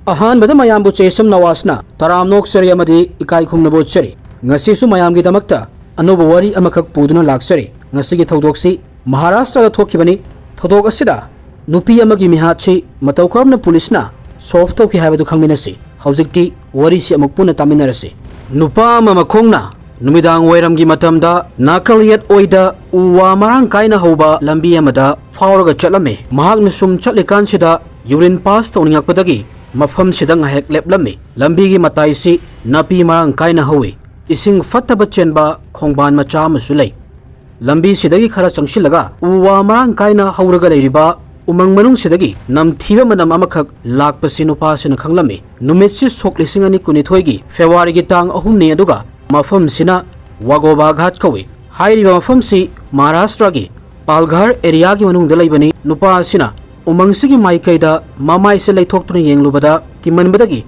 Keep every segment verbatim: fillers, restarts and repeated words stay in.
ꯑꯍꯥꯟꯕꯗ ꯃꯌꯥꯝꯕꯨ ꯆꯦꯁꯝ ꯅꯋꯥꯁꯅ ꯇꯔꯥꯝꯅ ꯑꯣꯛꯆꯔꯤ ꯑꯃꯗꯤ ꯏꯀꯥꯏ ꯈꯨꯝꯅꯕ ꯎꯠꯆꯔꯤ꯫ ꯉꯁꯤꯁꯨ ꯃꯌꯥꯝꯒꯤꯗꯃꯛꯇ ꯑꯅꯧꯕ ꯋꯥꯔꯤ ꯑꯃꯈꯛ ꯄꯨꯗꯨꯅ ꯂꯥꯛꯆꯔꯤ꯫ ꯉꯁꯤꯒꯤ ꯊꯧꯗꯣꯛꯁꯤ ꯃꯍꯥꯔꯥꯁꯇ꯭ꯔꯗ ꯊꯣꯛꯈꯤꯕꯅꯤ꯫ ꯊꯧꯗꯣꯛ ꯑꯁꯤꯗ ꯅꯨꯄꯤ ꯑꯃꯒꯤ ꯃꯤꯍꯥꯠꯁꯤ ꯃꯇꯧ ꯀꯔꯝꯅ ꯄꯨꯂꯤꯁꯅ ꯁꯣꯜꯚ ꯇꯧꯈꯤ ꯍꯥꯏꯕꯗꯨ ꯈꯪꯃꯤꯟꯅꯁꯤ꯫ ꯍꯧꯖꯤꯛꯇꯤ ꯋꯥꯔꯤꯁꯤ ꯑꯃꯨꯛ ꯄꯨꯟꯅ ꯇꯥꯃꯤꯟꯅꯔꯁꯤ꯫ ꯅꯨꯄꯥ ꯑꯃ ꯃꯈꯣꯡꯅ ꯅꯨꯃꯤꯗꯥꯡ ꯋꯥꯏꯔꯝꯒꯤ ꯃꯇꯝꯗ ꯅꯥꯀꯜ ꯌꯦꯠ ꯑꯣꯏꯗ ꯎ ꯋꯥ ꯃꯔꯥꯡ ꯀꯥꯏꯅ ꯍꯧꯕ ꯂꯝꯕꯤ ꯑꯃꯗ ꯐꯥꯎꯔꯒ ꯆꯠꯂꯝꯃꯤ꯫ ꯃꯍꯥꯛꯅ ꯁꯨꯝ ꯆꯠꯂꯤꯀꯥꯟꯁꯤꯗ ꯌꯨꯔꯤꯟ ꯄꯥꯁ ꯇꯧꯅꯤꯡꯉꯛꯄꯗꯒꯤ ꯃꯐꯝꯁꯤꯗ ꯉꯥꯏꯍꯥꯛ ꯂꯦꯞꯂꯝꯃꯤ꯫ ꯂꯝꯕꯤꯒꯤ ꯃꯇꯥꯏꯁꯤ ꯅꯥꯄꯤ ꯃꯔꯥꯡ ꯀꯥꯏꯅ ꯍꯧꯏ꯫ ꯏꯁꯤꯡ ꯐꯠꯇꯕ ꯆꯦꯟꯕ ꯈꯣꯡꯕꯥꯟ ꯃꯆꯥ ꯑꯃꯁꯨ ꯂꯩ꯫ ꯂꯝꯕꯤꯁꯤꯗꯒꯤ ꯈꯔ ꯆꯪꯁꯤꯜꯂꯒ ꯎ ꯋꯥ ꯃꯔꯥꯡ ꯀꯥꯏꯅ ꯍꯧꯔꯒ ꯂꯩꯔꯤꯕ ꯎꯃꯪ ꯃꯅꯨꯡꯁꯤꯗꯒꯤ ꯅꯝꯊꯤꯕ ꯃꯅꯝ ꯑꯃꯈꯛ ꯂꯥꯛꯄꯁꯤ ꯅꯨꯄꯥꯁꯤꯅ ꯈꯪꯂꯝꯃꯤ꯫ ꯅꯨꯃꯤꯠꯁꯤ ꯁꯣꯛ ꯂꯤꯁꯤꯡ ꯑꯅꯤ ꯀꯨꯟꯅꯤꯊꯣꯏꯒꯤ ꯐꯦꯕ꯭ꯔꯨꯋꯥꯔꯤꯒꯤ ꯇꯥꯡ ꯑꯍꯨꯝꯅꯤ, ꯑꯗꯨꯒ ꯃꯐꯝꯁꯤꯅ ꯋꯥꯒꯣꯕꯥ ꯘꯥꯠ ꯀꯧꯏ꯫ ꯍꯥꯏꯔꯤꯕ ꯃꯐꯝꯁꯤ ꯃꯍꯥꯔꯥꯁꯇ꯭ꯔꯒꯤ ꯄꯥꯜꯘꯔ ꯑꯦꯔꯤꯌꯥꯒꯤ ꯃꯅꯨꯡꯗ ꯂꯩꯕꯅꯤ꯫ ꯅꯨꯄꯥ ꯑꯁꯤꯅ ꯎꯃꯪꯁꯤꯒꯤ ꯃꯥꯏꯀꯩꯗ ꯃꯃꯥꯏꯁꯦ ꯂꯩꯊꯣꯛꯇꯨꯅ ꯌꯦꯡꯂꯨꯕꯗ ꯀꯤꯃꯟꯕꯗꯒꯤ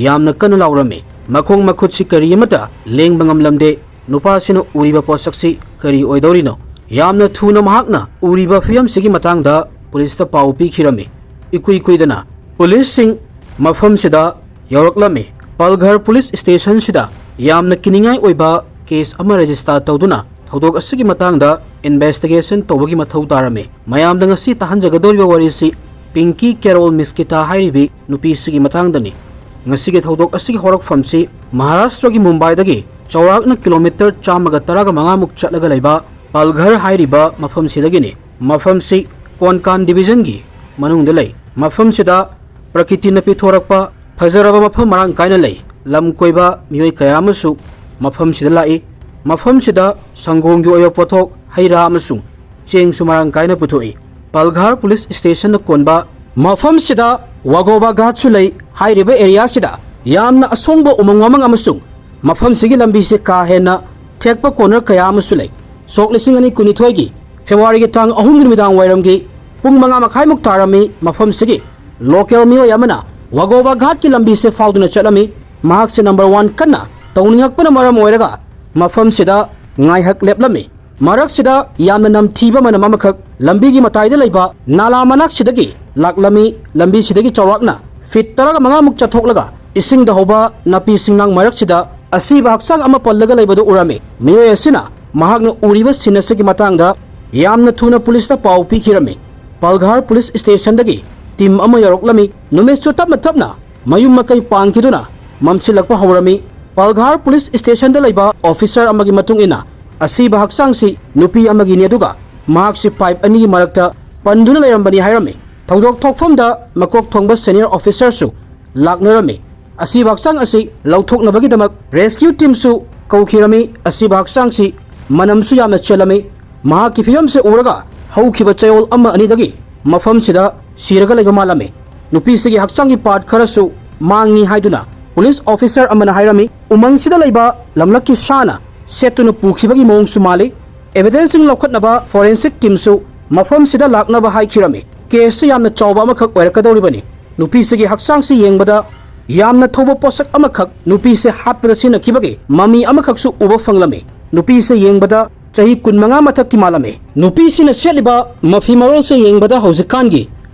ꯌꯥꯝꯅ ꯀꯟꯅ ꯂꯥꯎꯔꯝꯃꯤ꯫ ꯃꯈꯣꯡ ꯃꯈꯨꯠꯁꯤ ꯀꯔꯤ ꯑꯃꯠꯇ ꯂꯦꯡꯕ ꯉꯝꯂꯝꯗꯦ꯫ ꯅꯨꯄꯥꯁꯤꯅ ꯎꯔꯤꯕ ꯄꯣꯠꯁꯛꯁꯤ ꯀꯔꯤ ꯑꯣꯏꯗꯧꯔꯤꯅꯣ? ꯌꯥꯝꯅ ꯊꯨꯅ ꯃꯍꯥꯛꯅ ꯎꯔꯤꯕ ꯐꯤꯕꯝꯁꯤꯒꯤ ꯃꯇꯥꯡꯗ ꯄꯨꯂꯤꯁꯇ ꯄꯥꯎ ꯄꯤꯈꯤꯔꯝꯃꯤ꯫ ꯏꯀꯨꯏ ꯀꯨꯏꯗꯅ ꯄꯨꯂꯤꯁꯁꯤꯡ ꯃꯐꯝꯁꯤꯗ ꯌꯧꯔꯛꯂꯝꯃꯤ꯫ ꯄꯜꯘꯔ ꯄꯨꯂꯤꯁ ꯁ꯭ꯇꯦꯁꯟꯁꯤꯗ ꯌꯥꯝꯅ ꯀꯤꯅꯤꯡꯉꯥꯏ ꯑꯣꯏꯕ ꯀꯦꯁ ꯑꯃ ꯔꯦꯖꯤꯁꯇꯥꯔ ꯇꯧꯗꯨꯅ ꯊꯧꯗꯣꯛ ꯑꯁꯤꯒꯤ ꯃꯇꯥꯡꯗ ꯏꯟꯚꯦꯁꯇꯤꯒꯦꯁꯟ ꯇꯧꯕꯒꯤ ꯃꯊꯧ ꯇꯥꯔꯝꯃꯤ꯫ ꯃꯌꯥꯝꯗ ꯉꯁꯤ ꯇꯥꯍꯟꯖꯒꯗꯧꯔꯤꯕ ꯋꯥꯔꯤꯁꯤ ꯄꯤꯡꯀꯤ ꯀꯦꯔꯣꯜ ꯃꯤꯁꯀꯤꯇꯥ ꯍꯥꯏꯔꯤꯕꯤ ꯅꯨꯄꯤꯁꯤꯒꯤ ꯃꯇꯥꯡꯗꯅꯤ꯫ ꯉꯁꯤꯒꯤ ꯊꯧꯗꯣꯛ ꯑꯁꯤꯒꯤ ꯍꯧꯔꯛꯐꯝꯁꯤ ꯃꯍꯥꯔꯥꯁꯇ꯭ꯔꯒꯤ ꯃꯨꯝꯕꯥꯏꯗꯒꯤ ꯆꯥꯎꯔꯥꯛꯅ ꯀꯤꯂꯣꯃꯤꯇꯔ ꯆꯥꯝꯃꯒ ꯇꯔꯥꯒ ꯃꯉꯥꯃꯨꯛ ꯆꯠꯂꯒ ꯂꯩꯕ ꯄꯜꯘꯔ ꯍꯥꯏꯔꯤꯕ ꯃꯐꯝꯁꯤꯗꯒꯤꯅꯤ꯫ ꯃꯐꯝꯁꯤ ꯀꯣꯟꯀꯥꯟ ꯗꯤꯕꯤꯖꯟꯒꯤ ꯃꯅꯨꯡꯗ ꯂꯩ꯫ ꯃꯐꯝꯁꯤꯗ ꯄ꯭ꯔꯀꯤꯇꯤꯅ ꯄꯤꯊꯣꯔꯛꯄ ꯐꯖꯔꯕ ꯃꯐꯝ ꯃꯔꯥꯡ ꯀꯥꯏꯅ ꯂꯩ꯫ ꯂꯝ ꯀꯣꯏꯕ ꯃꯤꯑꯣꯏ ꯀꯌꯥ ꯑꯃꯁꯨ ꯃꯐꯝꯁꯤꯗ ꯂꯥꯛꯏ꯫ ꯃꯐꯝꯁꯤꯗ ꯁꯪꯒꯣꯝꯒꯤ ꯑꯣꯏꯕ ꯄꯣꯠꯊꯣꯛ, ꯍꯩ ꯔꯥ ꯑꯃꯁꯨꯡ ꯆꯦꯡꯁꯨ ꯃꯔꯥꯡ ꯀꯥꯏꯅ ꯄꯨꯊꯣꯛꯏ꯫ ꯄꯜꯘꯥꯔ ꯄꯨꯂꯤꯁ ꯁ꯭ꯇꯦꯁꯟꯅ ꯀꯣꯟꯕ ꯃꯐꯝꯁꯤꯗ ꯋꯥꯒꯣꯕꯥ ꯘꯥꯠꯁꯨ ꯂꯩ꯫ ꯍꯥꯏꯔꯤꯕ ꯑꯦꯔꯤꯌꯥꯁꯤꯗ ꯌꯥꯝꯅ ꯑꯁꯣꯡꯕ ꯎꯃꯪ ꯋꯥꯃꯪ ꯑꯃꯁꯨꯡ ꯃꯐꯝꯁꯤꯒꯤ ꯂꯝꯕꯤꯁꯦ ꯀꯥ ꯍꯦꯟꯅ ꯊꯦꯛꯄ ꯀꯣꯔꯅꯔ ꯀꯌꯥ ꯑꯃꯁꯨ ꯂꯩ꯫ ꯁꯣꯛ ꯂꯤꯁꯤꯡ ꯑꯅꯤ ꯀꯨꯟꯅꯤꯊꯣꯏꯒꯤ ꯐꯦꯕ꯭ꯔꯨꯋꯥꯔꯤꯒꯤ ꯇꯥꯡ ꯑꯍꯨꯝꯒꯤ ꯅꯨꯃꯤꯗꯥꯡ ꯋꯥꯏꯔꯝꯒꯤ ꯄꯨꯡ ꯃꯉꯥ ꯃꯈꯥꯏꯃꯨꯛ ꯇꯥꯔꯝꯃꯤ꯫ ꯃꯐꯝꯁꯤꯒꯤ ꯂꯣꯀꯦꯜ ꯃꯤꯑꯣꯏ ꯑꯃꯅ ꯋꯥꯒꯣꯕꯥ ꯘꯥꯠꯀꯤ ꯂꯝꯕꯤꯁꯦ ꯐꯥꯎꯗꯨꯅ ꯆꯠꯂꯝꯃꯤ꯫ ꯃꯍꯥꯛꯁꯦ ꯅꯝꯕꯔ ꯋꯥꯟ ꯀꯟꯅ ꯇꯧꯅꯤꯡꯉꯛꯄꯅ ꯃꯔꯝ ꯑꯣꯏꯔꯒ ꯃꯐꯝꯁꯤꯗ ꯉꯥꯏꯍꯥꯛ ꯂꯦꯞꯂꯝꯃꯤ꯫ ꯃꯔꯛꯁꯤꯗ ꯌꯥꯝꯅ ꯅꯝꯊꯤꯕ ꯃꯅꯝ ꯑꯃꯈꯛ ꯂꯝꯕꯤꯒꯤ ꯃꯇꯥꯏꯗ ꯂꯩꯕ ꯅꯥꯂꯥ ꯃꯅꯥꯛꯁꯤꯗꯒꯤ ꯂꯥꯛꯂꯝꯃꯤ꯫ ꯂꯝꯕꯤꯁꯤꯗꯒꯤ ꯆꯥꯎꯔꯥꯛꯅ ꯐꯤꯠ ꯇꯔꯥꯃꯉꯥꯃꯨꯛ ꯆꯠꯊꯣꯛꯂꯒ ꯏꯁꯤꯡꯗ ꯍꯧꯕ ꯅꯥꯄꯤ ꯁꯤꯡꯅꯥꯡ ꯃꯔꯛꯁꯤꯗ ꯑꯁꯤꯕ ꯍꯛꯆꯥꯡ ꯑꯃ ꯄꯜꯂꯒ ꯂꯩꯕꯗꯨ ꯎꯔꯝꯃꯤ꯫ ꯃꯤꯑꯣꯏ ꯑꯁꯤꯅ ꯃꯍꯥꯛꯅ ꯎꯔꯤꯕ ꯁꯤꯟ ꯑꯁꯤꯒꯤ ꯃꯇꯥꯡꯗ ꯌꯥꯝꯅ ꯊꯨꯅ ꯄꯨꯂꯤꯁꯇ ꯄꯥꯎ ꯄꯤꯈꯤꯔꯝꯃꯤ꯫ ꯄꯜꯘꯥꯔ ꯄꯨꯂꯤꯁ ꯁ꯭ꯇꯦꯁꯟꯗꯒꯤ ꯇꯤꯝ ꯑꯃ ꯌꯧꯔꯛꯂꯝꯃꯤ꯫ ꯅꯨꯃꯤꯠꯁꯨ ꯇꯞꯅ ꯇꯞꯅ ꯃꯌꯨꯝ ꯃꯀꯩ ꯄꯥꯟꯈꯤꯗꯨꯅ ꯃꯝꯁꯤꯜꯂꯛꯄ ꯍꯧꯔꯝꯃꯤ꯫ ꯄꯜꯘꯥꯔ ꯄꯨꯂꯤꯁ ꯁ꯭ꯇꯦꯁꯟꯗ ꯂꯩꯕ ꯑꯣꯐꯤꯁꯔ ꯑꯃꯒꯤ ꯃꯇꯨꯡ ꯏꯟꯅ, ꯑꯁꯤꯕ ꯍꯛꯆꯥꯡꯁꯤ ꯅꯨꯄꯤ ꯑꯃꯒꯤꯅꯤ, ꯑꯗꯨꯒ ꯃꯍꯥꯛꯁꯤ ꯄꯥꯏꯞ ꯑꯅꯤꯒꯤ ꯃꯔꯛꯇ ꯄꯟꯗꯨꯅ ꯂꯩꯔꯝꯕꯅꯤ ꯍꯥꯏꯔꯝꯃꯤ꯫ ꯊꯧꯗꯣꯛ ꯊꯣꯛꯐꯝꯗ ꯃꯀꯣꯛ ꯊꯣꯡꯕ ꯁꯦꯅꯤꯌꯔ ꯑꯣꯐꯤꯁꯔꯁꯨ ꯂꯥꯛꯅꯔꯝꯃꯤ꯫ ꯑꯁꯤꯕ ꯍꯛꯆꯥꯡ ꯑꯁꯤ ꯂꯧꯊꯣꯛꯅꯕꯒꯤꯗꯃꯛ ꯔꯦꯁꯀ꯭ꯌꯨ ꯇꯤꯝꯁꯨ ꯀꯧꯈꯤꯔꯝꯃꯤ꯫ ꯑꯁꯤꯕ ꯍꯛꯆꯥꯡꯁꯤ ꯃꯅꯝꯁꯨ ꯌꯥꯝꯅ ꯆꯦꯜꯂꯝꯃꯤ꯫ ꯃꯍꯥꯛꯀꯤ ꯐꯤꯕꯝꯁꯦ ꯎꯔꯒ ꯍꯧꯈꯤꯕ ꯆꯌꯣꯜ ꯑꯃ ꯑꯅꯤꯗꯒꯤ ꯃꯐꯝꯁꯤꯗ ꯁꯤꯔꯒ ꯂꯩꯕ ꯃꯥꯜꯂꯝꯃꯤ꯫ ꯅꯨꯄꯤꯁꯤꯒꯤ ꯍꯛꯆꯥꯡꯒꯤ ꯄꯥꯔꯠ ꯈꯔꯁꯨ ꯃꯥꯡꯉꯤ ꯍꯥꯏꯗꯨꯅ ꯄꯨꯂꯤꯁ ꯑꯣꯐꯤꯁꯔ ꯑꯃꯅ ꯍꯥꯏꯔꯝꯃꯤ꯫ ꯎꯃꯪꯁꯤꯗ ꯂꯩꯕ ꯂꯝꯂꯛꯀꯤ ꯁꯥꯅ ꯁꯦꯠꯇꯨꯅ ꯄꯨꯈꯤꯕꯒꯤ ꯃꯑꯣꯡꯁꯨ ꯃꯥꯜꯂꯤ꯫ ꯑꯦꯚꯤꯗꯦꯟꯁꯁꯤꯡ ꯂꯧꯈꯠꯅꯕ ꯐꯣꯔꯦꯟꯁꯤꯛ ꯇꯤꯝꯁꯨ ꯃꯐꯝꯁꯤꯗ ꯂꯥꯛꯅꯕ ꯍꯥꯏꯈꯤꯔꯝꯃꯤ꯫ ꯀꯦꯁꯁꯤ ꯌꯥꯝꯅ ꯆꯥꯎꯕ ꯑꯃꯈꯛ ꯑꯣꯏꯔꯛꯀꯗꯧꯔꯤꯕꯅꯤ꯫ ꯅꯨꯄꯤꯁꯤꯒꯤ ꯍꯛꯆꯥꯡꯁꯤ ꯌꯦꯡꯕꯗ ꯌꯥꯝꯅ ꯊꯧꯕ ꯄꯣꯠꯁꯛ ꯑꯃꯈꯛ ꯅꯨꯄꯤꯁꯦ ꯍꯥꯠꯄꯗ ꯁꯤꯖꯤꯟꯅꯈꯤꯕꯒꯤ ꯃꯃꯤ ꯑꯃꯈꯛꯁꯨ ꯎꯕ ꯐꯪꯂꯝꯃꯤ꯫ ꯅꯨꯄꯤꯁꯦ ꯌꯦꯡꯕꯗ ꯆꯍꯤ ꯀꯨꯟꯃꯉꯥ ꯃꯊꯛꯀꯤ ꯃꯥꯜꯂꯝꯃꯤ꯫ ꯅꯨꯄꯤꯁꯤꯅ ꯁꯦꯠꯂꯤꯕ ꯃꯐꯤ ꯃꯔꯣꯜꯁꯦ ꯌꯦꯡꯕꯗ ꯍꯧꯖꯤꯛꯀꯥꯟꯒꯤ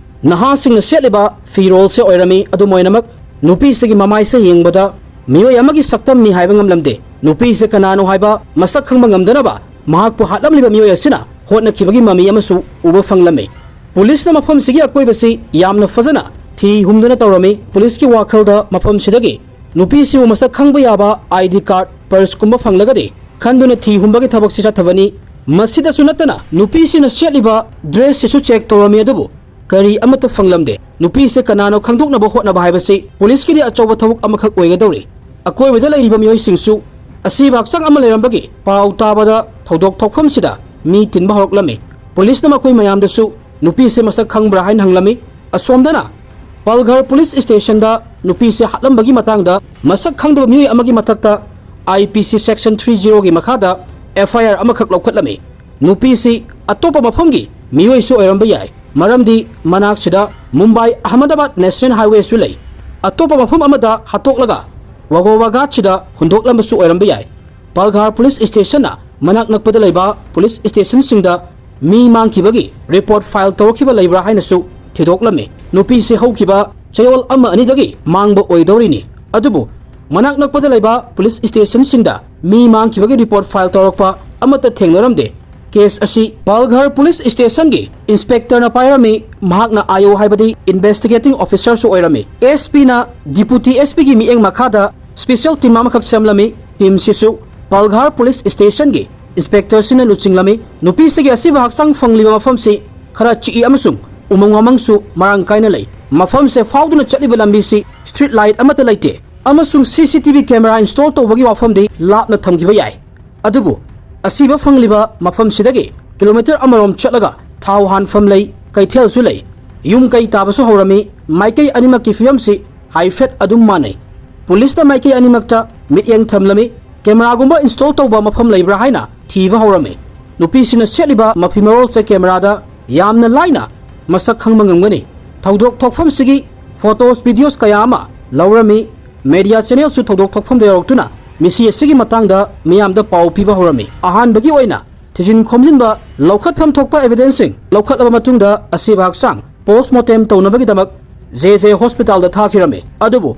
ꯅꯍꯥꯁꯤꯡꯅ ꯁꯦꯠꯂꯤꯕ ꯐꯤꯔꯣꯜꯁꯦ ꯑꯣꯏꯔꯝꯃꯤ꯫ ꯑꯗꯨꯝ ꯑꯣꯏꯅꯃꯛ, ꯅꯨꯄꯤꯁꯤꯒꯤ ꯃꯃꯥꯏꯁꯦ ꯌꯦꯡꯕꯗ ꯃꯤꯑꯣꯏ ꯑꯃꯒꯤ ꯁꯛꯇꯝꯅꯤ ꯍꯥꯏꯕ ꯉꯝꯂꯝꯗꯦ꯫ ꯅꯨꯄꯤꯁꯦ ꯀꯅꯥꯅꯣ ꯍꯥꯏꯕ ꯃꯁꯛ ꯈꯪꯕ ꯉꯝꯗꯅꯕ ꯃꯍꯥꯛꯄꯨ ꯍꯥꯠꯂꯝꯂꯤꯕ ꯃꯤꯑꯣꯏ ꯑꯁꯤꯅ ꯍꯣꯠꯅꯈꯤꯕꯒꯤ ꯃꯃꯤ ꯑꯃꯁꯨ ꯎꯕ ꯐꯪꯂꯝꯃꯤ꯫ ꯄꯨꯂꯤꯁꯅ ꯃꯐꯝꯁꯤꯒꯤ ꯑꯀꯣꯏꯕꯁꯤ ꯌꯥꯝꯅ ꯐꯖꯅ ꯊꯤ ꯍꯨꯝꯗꯨꯅ ꯇꯧꯔꯝꯃꯤ꯫ ꯄꯨꯂꯤꯁꯀꯤ ꯋꯥꯈꯜꯗ ꯃꯐꯝꯁꯤꯗꯒꯤ ꯅꯨꯄꯤꯁꯤꯕꯨ ꯃꯁꯛ ꯈꯪꯕ ꯌꯥꯕ ꯑꯥꯏ ꯗꯤ ꯀꯥꯔꯗ, ꯄꯔꯁꯀꯨꯝꯕ ꯐꯪꯂꯒꯗꯤ ꯈꯟꯗꯨꯅ ꯊꯤ ꯍꯨꯝꯕꯒꯤ ꯊꯕꯛꯁꯤ ꯆꯠꯊꯕꯅꯤ꯫ ꯃꯁꯤꯗꯁꯨ ꯅꯠꯇꯅ, ꯅꯨꯄꯤꯁꯤꯅ ꯁꯦꯠꯂꯤꯕ ꯗ꯭ꯔꯦꯁꯁꯤꯁꯨ ꯆꯦꯛ ꯇꯧꯔꯝꯃꯤ, ꯑꯗꯨꯕꯨ ꯀꯔꯤ ꯑꯃꯠꯇ ꯐꯪꯂꯝꯗꯦ꯫ ꯅꯨꯄꯤꯁꯦ ꯀꯅꯥꯅꯣ ꯈꯪꯗꯣꯛꯅꯕ ꯍꯣꯠꯅꯕ ꯍꯥꯏꯕꯁꯤ ꯄꯨꯂꯤꯁꯀꯤꯗꯤ ꯑꯆꯧꯕ ꯊꯕꯛ ꯑꯃꯈꯛ ꯑꯣꯏꯒꯗꯧꯔꯤ꯫ ꯑꯀꯣꯏꯕꯗ ꯂꯩꯔꯤꯕ ꯃꯤꯑꯣꯏꯁꯤꯡꯁꯨ ꯑꯁꯤꯕ ꯍꯛꯆꯥꯡ ꯑꯃ ꯂꯩꯔꯝꯕꯒꯤ ꯄꯥꯎ ꯇꯥꯕꯗ ꯊꯧꯗꯣꯛ ꯊꯣꯛꯐꯝꯁꯤꯗ ꯃꯤ ꯇꯤꯟꯕ ꯍꯧꯔꯛꯂꯝꯃꯤ꯫ ꯄꯨꯂꯤꯁꯅ ꯃꯈꯣꯏ ꯃꯌꯥꯝꯗꯁꯨ ꯅꯨꯄꯤꯁꯦ ꯃꯁꯛ ꯈꯪꯕ꯭ꯔꯥ ꯍꯥꯏꯅ ꯍꯪꯂꯝꯃꯤ꯫ ꯑꯁꯣꯝꯗꯅ ꯄꯜꯘꯔ ꯄꯨꯂꯤꯁ ꯁ꯭ꯇꯦꯁꯟꯗ ꯅꯨꯄꯤꯁꯦ ꯍꯥꯠꯂꯝꯕꯒꯤ ꯃꯇꯥꯡꯗ ꯃꯁꯛ ꯈꯪꯗꯕ ꯃꯤꯑꯣꯏ ꯑꯃꯒꯤ ꯃꯊꯛꯇ ꯑꯥꯏ ꯄꯤ ꯁꯤ ꯁꯦꯛꯁꯟ ꯊ꯭ꯔꯤ ꯖꯤꯔꯣꯒꯤ ꯃꯈꯥꯗ ꯑꯦꯐ ꯑꯥꯏ ꯑꯥꯔ ꯑꯃꯈꯛ ꯂꯧꯈꯠꯂꯝꯃꯤ꯫ ꯅꯨꯄꯤꯁꯤ ꯑꯇꯣꯞꯄ ꯃꯐꯝꯒꯤ ꯃꯤꯑꯣꯏꯁꯨ ꯑꯣꯏꯔꯝꯕ ꯌꯥꯏ, ꯃꯔꯝꯗꯤ ꯃꯅꯥꯛꯁꯤꯗ ꯃꯨꯝꯕꯥꯏ ꯑꯍꯃꯗꯥꯕꯥꯗ ꯅꯦꯁꯅꯦꯜ ꯍꯥꯏꯋꯦꯁꯨ ꯂꯩ꯫ ꯑꯇꯣꯞꯄ ꯃꯐꯝ ꯑꯃꯗ ꯍꯥꯠꯇꯣꯛꯂꯒ ꯋꯥꯒꯣꯋꯥꯒꯥꯠꯁꯤꯗ ꯍꯨꯟꯗꯣꯛꯂꯝꯕꯁꯨ ꯑꯣꯏꯔꯝꯕ ꯌꯥꯏ꯫ ꯄꯜꯘꯥꯔ ꯄꯨꯂꯤꯁ ꯁ꯭ꯇꯦꯁꯟꯅ ꯃꯅꯥꯛ ꯅꯛꯄꯗ ꯂꯩꯕ ꯄꯨꯂꯤꯁ ꯁ꯭ꯇꯦꯁꯟꯁꯤꯡꯗ ꯃꯤ ꯃꯥꯡꯈꯤꯕꯒꯤ ꯔꯤꯄꯣꯔꯠ ꯐꯥꯏꯜ ꯇꯧꯔꯛꯈꯤꯕ ꯂꯩꯕ꯭ꯔꯥ ꯍꯥꯏꯅꯁꯨ ꯊꯤꯗꯣꯛꯂꯝꯃꯤ꯫ ꯅꯨꯄꯤꯁꯤ ꯍꯧꯈꯤꯕ ꯆꯌꯣꯜ ꯑꯃ ꯑꯅꯤꯗꯒꯤ ꯃꯥꯡꯕ ꯑꯣꯏꯗꯧꯔꯤꯅꯤ꯫ ꯑꯗꯨꯕꯨ ꯃꯅꯥꯛ ꯅꯛꯄꯗ ꯂꯩꯕ ꯄꯨꯂꯤꯁ ꯁ꯭ꯇꯦꯁꯟꯁꯤꯡꯗ ꯃꯤ ꯃꯥꯡꯈꯤꯕꯒꯤ ꯔꯤꯄꯣꯔꯠ ꯐꯥꯏꯜ ꯇꯧꯔꯛꯄ ꯑꯃꯠꯇ ꯊꯦꯡꯅꯔꯝꯗꯦ꯫ ꯀꯦꯁ ꯑꯁꯤ ꯄꯥꯜꯘꯔ ꯄꯨꯂꯤꯁ ꯁ꯭ꯇꯦꯁꯟꯒꯤ ꯏꯟꯁꯄꯦꯛꯇꯔꯅ ꯄꯥꯏꯔꯝꯃꯤ꯫ ꯃꯍꯥꯛꯅ ꯑꯥꯏ ꯑꯣ ꯍꯥꯏꯕꯗꯤ ꯏꯟꯚꯦꯁꯇꯤꯒꯦꯇꯤꯡ ꯑꯣꯐꯤꯁꯔꯁꯨ ꯑꯣꯏꯔꯝꯃꯤ꯫ ꯑꯦꯁ ꯄꯤꯅ ꯗꯤꯄꯨꯇꯤ ꯑꯦꯁ ꯄꯤꯒꯤ ꯃꯤꯠꯌꯦꯡ ꯃꯈꯥꯗ ꯁ꯭ꯄꯦꯁꯦꯜ ꯇꯤꯝ ꯑꯃꯈꯛ ꯁꯦꯝꯂꯝꯃꯤ꯫ ꯇꯤꯝꯁꯤꯁꯨ ꯄꯥꯜꯘꯔ ꯄꯨꯂꯤꯁ ꯁ꯭ꯇꯦꯁꯟꯒꯤ ꯏꯟꯁꯄꯦꯛꯇꯔꯁꯤꯅ ꯂꯨꯆꯤꯡꯂꯝꯃꯤ꯫ ꯅꯨꯄꯤꯁꯤꯒꯤ ꯑꯁꯤꯕ ꯍꯛꯆꯥꯡ ꯐꯪꯂꯤꯕ ꯃꯐꯝꯁꯤ ꯈꯔ ꯆꯤꯛꯏ ꯑꯃꯁꯨꯡ ꯎꯃꯪ ꯋꯥꯃꯪꯁꯨ ꯃꯔꯥꯡ ꯀꯥꯏꯅ ꯂꯩ꯫ ꯃꯐꯝꯁꯦ ꯐꯥꯎꯗꯨꯅ ꯆꯠꯂꯤꯕ ꯂꯝꯕꯤꯁꯤ ꯁ꯭ꯇ꯭ꯔꯤꯠ ꯂꯥꯏꯠ ꯑꯃꯠꯇ ꯂꯩꯇꯦ ꯑꯃꯁꯨꯡ ꯁꯤ C T V camera install ꯇꯧꯕꯒꯤ ꯋꯥꯐꯝꯗꯤ ꯂꯥꯞꯅ ꯊꯝꯈꯤꯕ ꯌꯥꯏ꯫ ꯑꯗꯨꯕꯨ ꯑꯁꯤꯕ ꯐꯪꯂꯤꯕ ꯃꯐꯝꯁꯤꯗꯒꯤ ꯀꯤꯂꯣꯃꯤꯇꯔ ꯑꯃꯔꯣꯝ ꯆꯠꯂꯒ ꯊꯥꯎ ꯍꯥꯟꯐꯝ ꯂꯩ, ꯀꯩꯊꯦꯜꯁꯨ ꯂꯩ꯫ ꯌꯨꯝ ꯀꯩ ꯇꯥꯕꯁꯨ ꯍꯧꯔꯝꯃꯤ꯫ ꯃꯥꯏꯀꯩ ꯑꯅꯤꯃꯛꯀꯤ ꯐꯤꯕꯝꯁꯤ ꯍꯥꯏꯐꯦꯠ ꯑꯗꯨꯝ ꯃꯥꯟꯅꯩ꯫ ꯄꯨꯂꯤꯁꯅ ꯃꯥꯏꯀꯩ ꯑꯅꯤꯃꯛꯇ ꯃꯤꯠꯌꯦꯡ ꯊꯝꯂꯝꯃꯤ꯫ ꯀꯦꯃꯦꯔꯥꯒꯨꯝꯕ ꯏꯟꯁꯇꯣꯜ ꯇꯧꯕ ꯃꯐꯝ ꯂꯩꯕ꯭ꯔꯥ ꯍꯥꯏꯅ ꯊꯤꯕ ꯍꯧꯔꯝꯃꯤ꯫ ꯅꯨꯄꯤꯁꯤꯅ ꯁꯦꯠꯂꯤꯕ ꯃꯐꯤ ꯃꯔꯣꯜꯁꯦ ꯀꯦꯃꯦꯔꯥꯗ ꯌꯥꯝꯅ ꯂꯥꯏꯅ ꯃꯁꯛ ꯈꯪꯕ ꯉꯝꯒꯅꯤ꯫ ꯊꯧꯗꯣꯛ ꯊꯣꯛꯐꯝꯁꯤꯒꯤ ꯐꯣꯇꯣꯁ, ꯚꯤꯗꯤꯑꯣꯁ ꯀꯌꯥ ꯑꯃ ꯂꯧꯔꯝꯃꯤ꯫ ꯃꯦꯗꯤꯌꯥ ꯆꯦꯅꯦꯜꯁꯨ ꯊꯧꯗꯣꯛ ꯊꯣꯛꯐꯝꯗ ꯌꯧꯔꯛꯇꯨꯅ ꯃꯤꯁꯤ ꯑꯁꯤꯒꯤ ꯃꯇꯥꯡꯗ ꯃꯤꯌꯥꯝꯗ ꯄꯥꯎ ꯄꯤꯕ ꯍꯧꯔꯝꯃꯤ꯫ ꯑꯍꯥꯟꯕꯒꯤ ꯑꯣꯏꯅ ꯊꯤꯖꯤꯟ ꯈꯣꯝꯖꯤꯟꯕ ꯂꯧꯈꯠꯐꯝ ꯊꯣꯛꯄ ꯑꯦꯚꯤꯗꯦꯟꯁꯁꯤꯡ ꯂꯧꯈꯠꯂꯕ ꯃꯇꯨꯡꯗ ꯑꯁꯤꯕ ꯍꯛꯆꯥꯡ ꯄꯣꯁꯃꯣꯔꯇꯦꯝ ꯇꯧꯅꯕꯒꯤꯗꯃꯛ ꯖꯦ ꯖꯦ ꯍꯣꯁꯄꯤꯇꯥꯜꯗ ꯊꯥꯈꯤꯔꯝꯃꯤ꯫ ꯑꯗꯨꯕꯨ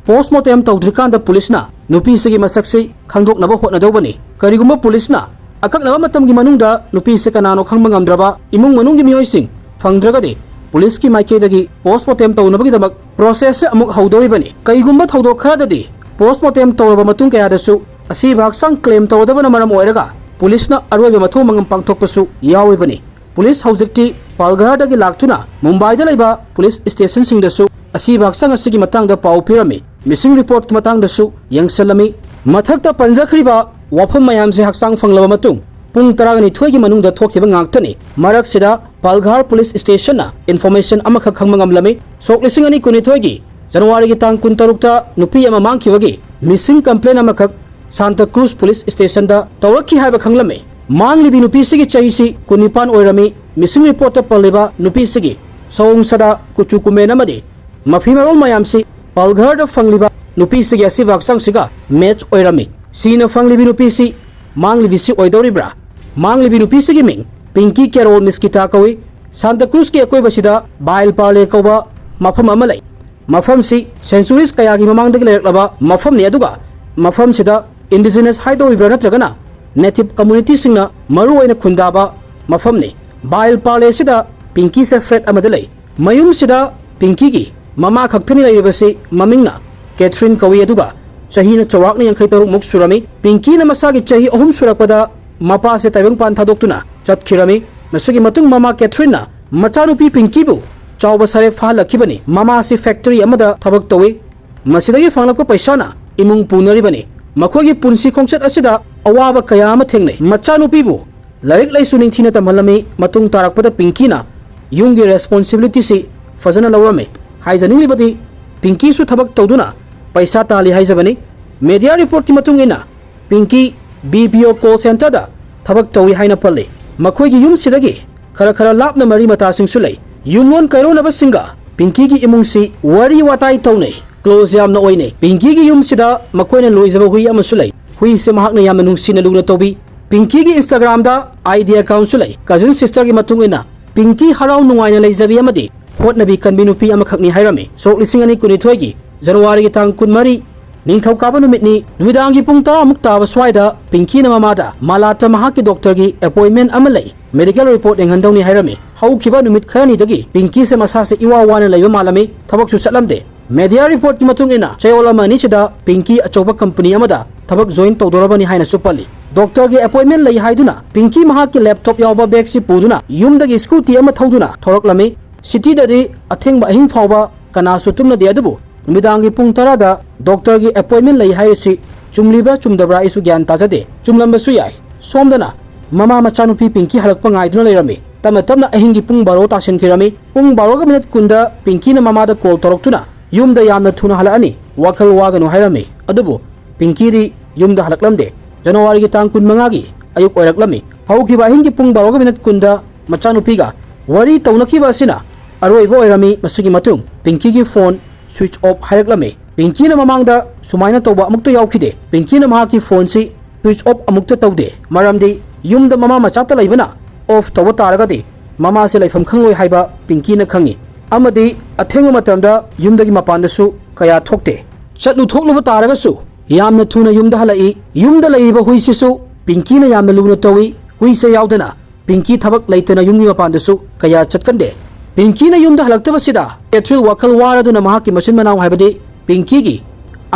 ꯄꯣꯁꯃꯣꯔꯇꯦꯝ ꯇꯧꯗ꯭ꯔꯤꯀꯥꯟꯗ ꯄꯨꯂꯤꯁꯅ ꯅꯨꯄꯤꯁꯤꯒꯤ ꯃꯁꯛꯁꯤ ꯈꯪꯗꯣꯛꯅꯕ ꯍꯣꯠꯅꯗꯧꯕꯅꯤ꯫ ꯀꯔꯤꯒꯨꯝꯕ ꯄꯨꯂꯤꯁꯅ ꯑꯀꯛꯅꯕ ꯃꯇꯝꯒꯤ ꯃꯅꯨꯡꯗ ꯅꯨꯄꯤꯁꯤ ꯀꯅꯥꯅꯣ ꯈꯪꯕ ꯉꯝꯗ꯭ꯔꯕ ꯏꯃꯨꯡ ꯃꯅꯨꯡꯒꯤ ꯃꯤꯑꯣꯏꯁꯤꯡ ꯐꯪꯗ꯭ꯔꯒꯗꯤ ꯄꯨꯂꯤꯁꯀꯤ ꯃꯥꯏꯀꯩꯗꯒꯤ ꯄꯣꯁꯃꯣꯔꯇꯦꯝ ꯇꯧꯅꯕꯒꯤꯗꯃꯛ ꯄ꯭ꯔꯣꯁꯦꯁꯁꯦ ꯑꯃꯨꯛ ꯍꯧꯗꯧꯔꯤꯕꯅꯤ꯫ ꯀꯩꯒꯨꯝꯕ ꯊꯧꯗꯣꯛ ꯈꯔꯗꯗꯤ ꯄꯣꯁꯃꯣꯔꯇꯦꯝ ꯇꯧꯔꯕ ꯃꯇꯨꯡ ꯀꯌꯥꯗꯁꯨ ꯑꯁꯤꯕ ꯍꯛꯆꯥꯡ ꯀ꯭ꯂꯦꯝ ꯇꯧꯒꯗꯕꯅ ꯃꯔꯝ ꯑꯣꯏꯔꯒ ꯄꯨꯂꯤꯁꯅ ꯑꯔꯣꯏꯕ ꯃꯊꯧ ꯃꯉꯝ ꯄꯥꯡꯊꯣꯛꯄꯁꯨ ꯌꯥꯎꯔꯤꯕꯅꯤ꯫ ꯄꯨꯂꯤꯁ ꯍꯧꯖꯤꯛꯇꯤ ꯄꯥꯜꯘꯔꯗꯒꯤ ꯂꯥꯛꯇꯨꯅ ꯃꯨꯝꯕꯥꯏꯗ ꯂꯩꯕ ꯄꯨꯂꯤꯁ ꯁ꯭ꯇꯦꯁꯟꯁꯤꯡꯗꯁꯨ ꯑꯁꯤꯕ ꯍꯛꯆꯥꯡ ꯑꯁꯤꯒꯤ ꯃꯇꯥꯡꯗ ꯄꯥꯎ ꯄꯤꯔꯝꯃꯤ꯫ ꯃꯤꯁꯤꯡ ꯔꯤꯄꯣꯔꯠꯀꯤ ꯃꯇꯥꯡꯗꯁꯨ ꯌꯦꯡꯁꯤꯜꯂꯝꯃꯤ꯫ ꯃꯊꯛꯇ ꯄꯟꯖꯈ꯭ꯔꯤꯕ ꯋꯥꯐꯝ ꯃꯌꯥꯝꯁꯦ ꯍꯛꯆꯥꯡ ꯐꯪꯂꯕ ꯃꯇꯨꯡ ꯄꯨꯡ ꯇꯔꯥꯅꯤꯊꯣꯏꯒꯤ ꯃꯅꯨꯡꯗ ꯊꯣꯛꯈꯤꯕ ꯉꯥꯛꯇꯅꯤ꯫ ꯃꯔꯛꯁꯤꯗ ꯄꯥꯜꯘꯔ ꯄꯨꯂꯤꯁ ꯁ꯭ꯇꯦꯁꯟꯅ ꯏꯟꯐꯣꯔꯃꯦꯁꯟ ꯑꯃꯈꯛ ꯈꯪꯕ ꯉꯝꯂꯝꯃꯤ꯫ ꯁꯣꯛ ꯂꯤꯁꯤꯡ ꯑꯅꯤ ꯀꯨꯟꯅꯤꯊꯣꯏꯒꯤ ꯖꯅꯋꯥꯔꯤꯒꯤ ꯇꯥꯡ ꯀꯨꯟꯇꯔꯨꯛꯇ ꯅꯨꯄꯤ ꯑꯃ ꯃꯥꯡꯈꯤꯕꯒꯤ ꯃꯤꯁꯤꯡ ꯀꯝꯄ꯭ꯂꯦꯟ ꯑꯃꯈꯛ ꯁꯥꯟꯇ ꯀ꯭ꯔꯨꯖ ꯄꯨꯂꯤꯁ ꯁ꯭ꯇꯦꯁꯟꯗ ꯇꯧꯔꯛꯈꯤ ꯍꯥꯏꯕ ꯈꯪꯂꯝꯃꯤ꯫ ꯃꯥꯡꯂꯤꯕꯤ ꯅꯨꯄꯤꯁꯤꯒꯤ ꯆꯍꯤꯁꯤ ꯀꯨꯟꯅꯤꯄꯥꯟ ꯑꯣꯏꯔꯝꯃꯤ꯫ ꯃꯤꯁꯤꯡ ꯔꯤꯄꯣꯔꯠꯇ ꯄꯜꯂꯤꯕ ꯅꯨꯄꯤꯁꯤꯒꯤ ꯁꯑꯣꯡ ꯁꯥꯗꯥ, ꯀꯨꯆꯨ ꯀꯨꯃꯦꯟ ꯑꯃꯗꯤ ꯃꯐꯤ ꯃꯔꯣꯜ ꯃꯌꯥꯝꯁꯤ ꯄꯥꯜꯘꯔꯗ ꯐꯪꯂꯤꯕ ꯅꯨꯄꯤꯁꯤꯒꯤ ꯑꯁꯤꯕ ꯍꯛꯆꯥꯡꯁꯤꯒ ꯃꯦꯆ ꯑꯣꯏꯔꯝꯃꯤ꯫ ꯁꯤꯅ ꯐꯪꯂꯤꯕꯤ ꯅꯨꯄꯤꯁꯤ ꯃꯥꯡꯂꯤꯕꯤꯁꯤ ꯑꯣꯏꯗꯧꯔꯤꯕ꯭ꯔꯥ? ꯃꯥꯡꯂꯤꯕꯤ ꯅꯨꯄꯤꯁꯤꯒꯤ ꯃꯤꯡ ꯄꯤꯡꯀꯤ ꯀꯦꯔꯣꯜ ꯃꯤꯁꯀꯤꯇꯥ ꯀꯧꯏ꯫ ꯁꯥꯟꯇ ꯀ꯭ꯔꯨꯖꯀꯤ ꯑꯀꯣꯏꯕꯁꯤꯗ ꯕꯥꯏꯜ ꯄꯥꯔꯂꯦ ꯀꯧꯕ ꯃꯐꯝ ꯑꯃ ꯂꯩ꯫ ꯃꯐꯝꯁꯤ centuries ꯀꯌꯥꯒꯤ ꯃꯃꯥꯡꯗꯒꯤ ꯂꯩꯔꯛꯂꯕ ꯃꯐꯝꯅꯤ, ꯑꯗꯨꯒ ꯃꯐꯝꯁꯤꯗ indigenous ꯍꯥꯏꯗꯧꯔꯤꯕ꯭ꯔꯥ ꯅꯠꯇ꯭ꯔꯒꯅ native communityꯁꯤꯡꯅ ꯃꯔꯨꯑꯣꯏꯅ ꯈꯨꯟꯗꯥꯕ ꯃꯐꯝꯅꯤ꯫ ꯕꯥꯏꯜ ꯄꯥꯂꯦ ꯑꯁꯤꯗ ꯄꯤꯡꯀꯤꯁꯦ flat ꯑꯃꯗ ꯂꯩ꯫ ꯃꯌꯨꯝꯁꯤꯗ ꯄꯤꯡꯀꯤꯒꯤ ꯃꯃꯥ ꯈꯛꯇꯅꯤ ꯂꯩꯔꯤꯕꯁꯤ꯫ ꯃꯃꯤꯡꯅ ꯀꯦꯊ꯭ꯔꯤꯟ ꯀꯧꯏ, ꯑꯗꯨꯒ ꯆꯍꯤꯅ ꯆꯥꯎꯔꯥꯛꯅ ꯌꯥꯡꯈꯩ ꯇꯔꯨꯛꯃꯨꯛ ꯁꯨꯔꯝꯃꯤ꯫ ꯄꯤꯡꯀꯤꯅ ꯃꯁꯥꯒꯤ ꯆꯍꯤ ꯑꯍꯨꯝ ꯁꯨꯔꯛꯄꯗ ꯃꯄꯥꯁꯦ ꯇꯥꯏꯕꯪꯄꯥꯟ ꯊꯥꯗꯣꯛꯇꯨꯅ ꯆꯠꯈꯤꯔꯝꯃꯤ꯫ ꯃꯁꯤꯒꯤ ꯃꯇꯨꯡ ꯃꯃꯥ ꯀꯦꯊ꯭ꯔꯤꯟꯅ ꯃꯆꯥꯅꯨꯄꯤ ꯄꯤꯡꯀꯤꯕꯨ ꯆꯥꯎꯕ ꯁꯥꯔꯦ ꯐꯥꯍꯜꯂꯛꯈꯤꯕꯅꯤ꯫ ꯃꯃꯥꯁꯤ factory ꯑꯃꯗ ꯊꯕꯛ ꯇꯧꯏ꯫ ꯃꯁꯤꯗꯒꯤ ꯐꯪꯂꯛꯄ ꯄꯩꯁꯥꯅ ꯏꯃꯨꯡ ꯄꯨꯅꯔꯤꯕꯅꯤ꯫ ꯃꯈꯣꯏꯒꯤ ꯄꯨꯟꯁꯤ ꯈꯣꯡꯆꯠ ꯑꯁꯤꯗ ꯑꯋꯥꯕ ꯀꯌꯥ ꯑꯃ ꯊꯦꯡꯅꯩ꯫ ꯃꯆꯥꯅꯨꯄꯤꯕꯨ ꯂꯥꯏꯔꯤꯛ ꯂꯥꯏꯁꯨ ꯅꯤꯡꯊꯤꯅ ꯇꯝꯍꯜꯂꯝꯃꯤ꯫ ꯃꯇꯨꯡ ꯇꯥꯔꯛꯄꯗ ꯄꯤꯡꯀꯤꯅ ꯌꯨꯝꯒꯤ responsibilityꯁꯤ ꯐꯖꯅ ꯂꯧꯔꯝꯃꯤ꯫ ꯍꯥꯏꯖꯅꯤꯡꯂꯤꯕꯗꯤ, ꯄꯤꯡꯀꯤꯁꯨ ꯊꯕꯛ ꯇꯧꯗꯨꯅ ꯄꯩꯁꯥ ꯇꯥꯜꯂꯤ ꯍꯥꯏꯖꯕꯅꯤ꯫ Media reportꯀꯤ ꯃꯇꯨꯡ ꯏꯟꯅ, ꯄꯤꯡꯀꯤ BPO call centreꯗ ꯊꯕꯛ ꯇꯧꯏ ꯍꯥꯏꯅ ꯄꯜꯂꯤ꯫ ꯃꯈꯣꯏꯒꯤ ꯌꯨꯝꯁꯤꯗꯒꯤ ꯈꯔ ꯈꯔ ꯂꯥꯞꯅ ꯃꯔꯤ ꯃꯇꯥꯁꯤꯡꯁꯨ ꯂꯩ꯫ ꯌꯨꯝꯂꯣꯟ ꯀꯩꯔꯣꯟꯅꯕꯁꯤꯡꯒ ꯄꯤꯡꯀꯤꯒꯤ ꯏꯃꯨꯡꯁꯤ ꯋꯥꯔꯤ ꯋꯥꯇꯥꯏ ꯇꯧꯅꯩ, close ꯌꯥꯝꯅ ꯑꯣꯏꯅꯩ꯫ ꯄꯤꯡꯀꯤꯒꯤ ꯌꯨꯝꯁꯤꯗ ꯃꯈꯣꯏꯅ ꯂꯣꯏꯖꯕ ꯍꯨꯏ ꯑꯃꯁꯨ ꯂꯩ꯫ ꯍꯨꯏꯁꯦ ꯃꯍꯥꯛꯅ ꯌꯥꯝꯅ ꯅꯨꯡꯁꯤꯅ ꯂꯨꯅ ꯇꯧꯕꯤ꯫ ꯄꯤꯡꯀꯤꯒꯤ Instagramꯗ ID accountꯁꯨ ꯂꯩ꯫ Cousin sisterꯒꯤ ꯃꯇꯨꯡ ꯏꯟꯅ, ꯄꯤꯡꯀꯤ ꯍꯔꯥꯎ ꯅꯨꯡꯉꯥꯏꯅ ꯂꯩꯖꯕꯤ ꯑꯃꯗꯤ ꯍꯣꯠꯅꯕꯤ ꯀꯟꯕꯤ ꯅꯨꯄꯤ ꯑꯃꯈꯛꯅꯤ ꯍꯥꯏꯔꯝꯃꯤ꯫ ꯁꯣꯛ ꯂꯤꯁꯤꯡ ꯑꯅꯤ ꯀꯨꯟꯅꯤꯊꯣꯏꯒꯤ Januaryꯒꯤ ꯇꯥꯡ ꯀꯨꯟꯃꯔꯤ, ꯅꯤꯡꯊꯧꯀꯥꯕ ꯅꯨꯃꯤꯠꯅꯤ꯫ ꯅꯨꯃꯤꯗꯥꯡꯒꯤ ꯄꯨꯡ ꯇꯔꯥꯃꯨꯛ ꯇꯥꯕ ꯁ꯭ꯋꯥꯏꯗ ꯄꯤꯡꯀꯤꯅ ꯃꯃꯥꯗ ꯃꯂꯥꯠꯇ ꯃꯍꯥꯛꯀꯤ doctorꯒꯤ appointment ꯑꯃ ꯂꯩ, medical report ꯌꯦꯡꯍꯟꯗꯧꯅꯤ ꯍꯥꯏꯔꯝꯃꯤ꯫ ꯍꯧꯈꯤꯕ ꯅꯨꯃꯤꯠ ꯈꯔꯅꯤꯗꯒꯤ ꯄꯤꯡꯀꯤꯁꯦ ꯃꯁꯥꯁꯦ ꯏꯋꯥ ꯋꯥꯅ ꯂꯩꯕ ꯃꯥꯜꯂꯝꯃꯤ, ꯊꯕꯛꯁꯨ ꯆꯠꯂꯝꯗꯦ꯫ Media reportꯀꯤ ꯃꯇꯨꯡ ꯏꯟꯅ, ꯆꯌꯣꯜ ꯑꯃ ꯑꯅꯤꯁꯤꯗ ꯄꯤꯡꯀꯤ ꯑꯆꯧꯕ company ꯑꯃꯗ ꯊꯕꯛ join ꯇꯧꯗꯣꯔꯕꯅꯤ ꯍꯥꯏꯅꯁꯨ ꯄꯜꯂꯤ꯫ Doctorꯒꯤ appointment ꯂꯩ ꯍꯥꯏꯗꯨꯅ ꯄꯤꯡꯀꯤ ꯃꯍꯥꯛꯀꯤ laptop ꯌꯥꯎꯕ bagꯁꯤ ꯄꯨꯗꯨꯅ ꯌꯨꯝꯗꯒꯤ scooty ꯑꯃ ꯊꯧꯗꯨꯅ ꯊꯣꯔꯛꯂꯝꯃꯤ꯫ Cityꯗꯗꯤ ꯑꯊꯦꯡꯕ ꯑꯍꯤꯡ ꯐꯥꯎꯕ ꯀꯅꯥꯁꯨ ꯇꯨꯝꯅꯗꯦ, ꯑꯗꯨꯕꯨ ꯅꯨꯃꯤꯗꯥꯡꯒꯤ ꯄꯨꯡ ꯇꯔꯥꯗ doctorꯒꯤ appointment ꯂꯩ ꯍꯥꯏꯔꯤꯁꯤ ꯆꯨꯝꯂꯤꯕ꯭ꯔꯥ ꯆꯨꯝꯗꯕ꯭ꯔꯥ ꯑꯩꯁꯨ ꯒ꯭ꯌꯥꯟ ꯇꯥꯖꯗꯦ꯫ ꯆꯨꯝꯂꯝꯕꯁꯨ ꯌꯥꯏ꯫ ꯁꯣꯝꯗꯅ ꯃꯃꯥ ꯃꯆꯥꯅꯨꯄꯤ ꯄꯤꯡꯀꯤ ꯍꯜꯂꯛꯄ ꯉꯥꯏꯗꯨꯅ ꯂꯩꯔꯝꯃꯤ꯫ ꯇꯞꯅ ꯇꯞꯅ ꯑꯍꯤꯡꯒꯤ ꯄꯨꯡ ꯕꯥꯔꯣ ꯇꯥꯁꯤꯟꯈꯤꯔꯝꯃꯤ꯫ ꯄꯨꯡ ꯕꯥꯔꯣꯒ minute ꯀꯨꯟꯗ ꯄꯤꯡꯀꯤꯅ ꯃꯃꯥꯗ call ꯇꯧꯔꯛꯇꯨꯅ, "ꯌꯨꯝꯗ ꯌꯥꯝꯅ ꯊꯨꯅ ꯍꯜꯂꯛꯑꯅꯤ, ꯋꯥꯈꯜ ꯋꯥꯒꯅꯨ" ꯍꯥꯏꯔꯝꯃꯤ꯫ ꯑꯗꯨꯕꯨ ꯄꯤꯡꯀꯤꯗꯤ ꯌꯨꯝꯗ ꯍꯜꯂꯛꯂꯝꯗꯦ꯫ Januaryꯒꯤ ꯇꯥꯡ ꯀꯨꯟꯃꯉꯥꯒꯤ ꯑꯌꯨꯛ ꯑꯣꯏꯔꯛꯂꯝꯃꯤ꯫ ꯍꯧꯈꯤꯕ ꯑꯍꯤꯡꯒꯤ ꯄꯨꯡ ꯕꯥꯔꯣꯒ minute ꯀꯨꯟꯗ ꯃꯆꯥꯅꯨꯄꯤꯒ ꯋꯥꯔꯤ ꯇꯧꯅꯈꯤꯕ ꯑꯁꯤꯅ ꯑꯔꯣꯏꯕ ꯑꯣꯏꯔꯝꯃꯤ꯫ ꯃꯁꯤꯒꯤ ꯃꯇꯨꯡ ꯄꯤꯡꯀꯤꯒꯤ phone switch off ꯍꯥꯏꯔꯛꯂꯝꯃꯤ꯫ ꯄꯤꯡꯀꯤꯅ ꯃꯃꯥꯡꯗ ꯁꯨꯃꯥꯏꯅ ꯇꯧꯕ ꯑꯃꯨꯛꯇ ꯌꯥꯎꯈꯤꯗꯦ꯫ ꯄꯤꯡꯀꯤꯅ ꯃꯍꯥꯛꯀꯤ phoneꯁꯤ switch off ꯑꯃꯨꯛꯇ ꯇꯧꯗꯦ, ꯃꯔꯝꯗꯤ ꯌꯨꯝꯗ ꯃꯃꯥ ꯃꯆꯥꯇ ꯂꯩꯕꯅ off ꯇꯧꯕ ꯇꯥꯔꯒꯗꯤ ꯃꯃꯥꯁꯦ ꯂꯩꯐꯝ ꯈꯪꯂꯣꯏ ꯍꯥꯏꯕ ꯄꯤꯡꯀꯤꯅ ꯈꯪꯉꯤ꯫ ꯑꯃꯗꯤ ꯑꯊꯦꯡꯕ ꯃꯇꯝꯗ ꯌꯨꯝꯗꯒꯤ ꯃꯄꯥꯟꯗꯁꯨ ꯀꯌꯥ ꯊꯣꯛꯇꯦ꯫ ꯆꯠꯂꯨ ꯊꯣꯛꯂꯨꯕ ꯇꯥꯔꯒꯁꯨ ꯌꯥꯝꯅ ꯊꯨꯅ ꯌꯨꯝꯗ ꯍꯜꯂꯛꯏ꯫ ꯌꯨꯝꯗ ꯂꯩꯔꯤꯕ ꯍꯨꯏꯁꯤꯁꯨ ꯄꯤꯡꯀꯤꯅ ꯌꯥꯝꯅ ꯂꯨꯅ ꯇꯧꯏ꯫ ꯍꯨꯏꯁꯦ ꯌꯥꯎꯗꯅ ꯄꯤꯡꯀꯤ ꯊꯕꯛ ꯂꯩꯇꯅ ꯌꯨꯝꯒꯤ ꯃꯄꯥꯟꯗꯁꯨ ꯀꯌꯥ ꯆꯠꯀꯟꯗꯦ꯫ ꯄꯤꯡꯀꯤꯅ ꯌꯨꯝꯗ ꯍꯜꯂꯛꯇꯕꯁꯤꯗ ꯀꯦꯊ꯭ꯔꯤꯟ ꯋꯥꯈꯜ ꯋꯥꯔꯗꯨꯅ ꯃꯍꯥꯛꯀꯤ ꯃꯆꯤꯟ ꯃꯅꯥꯎ ꯍꯥꯏꯕꯗꯤ ꯄꯤꯡꯀꯤꯒꯤ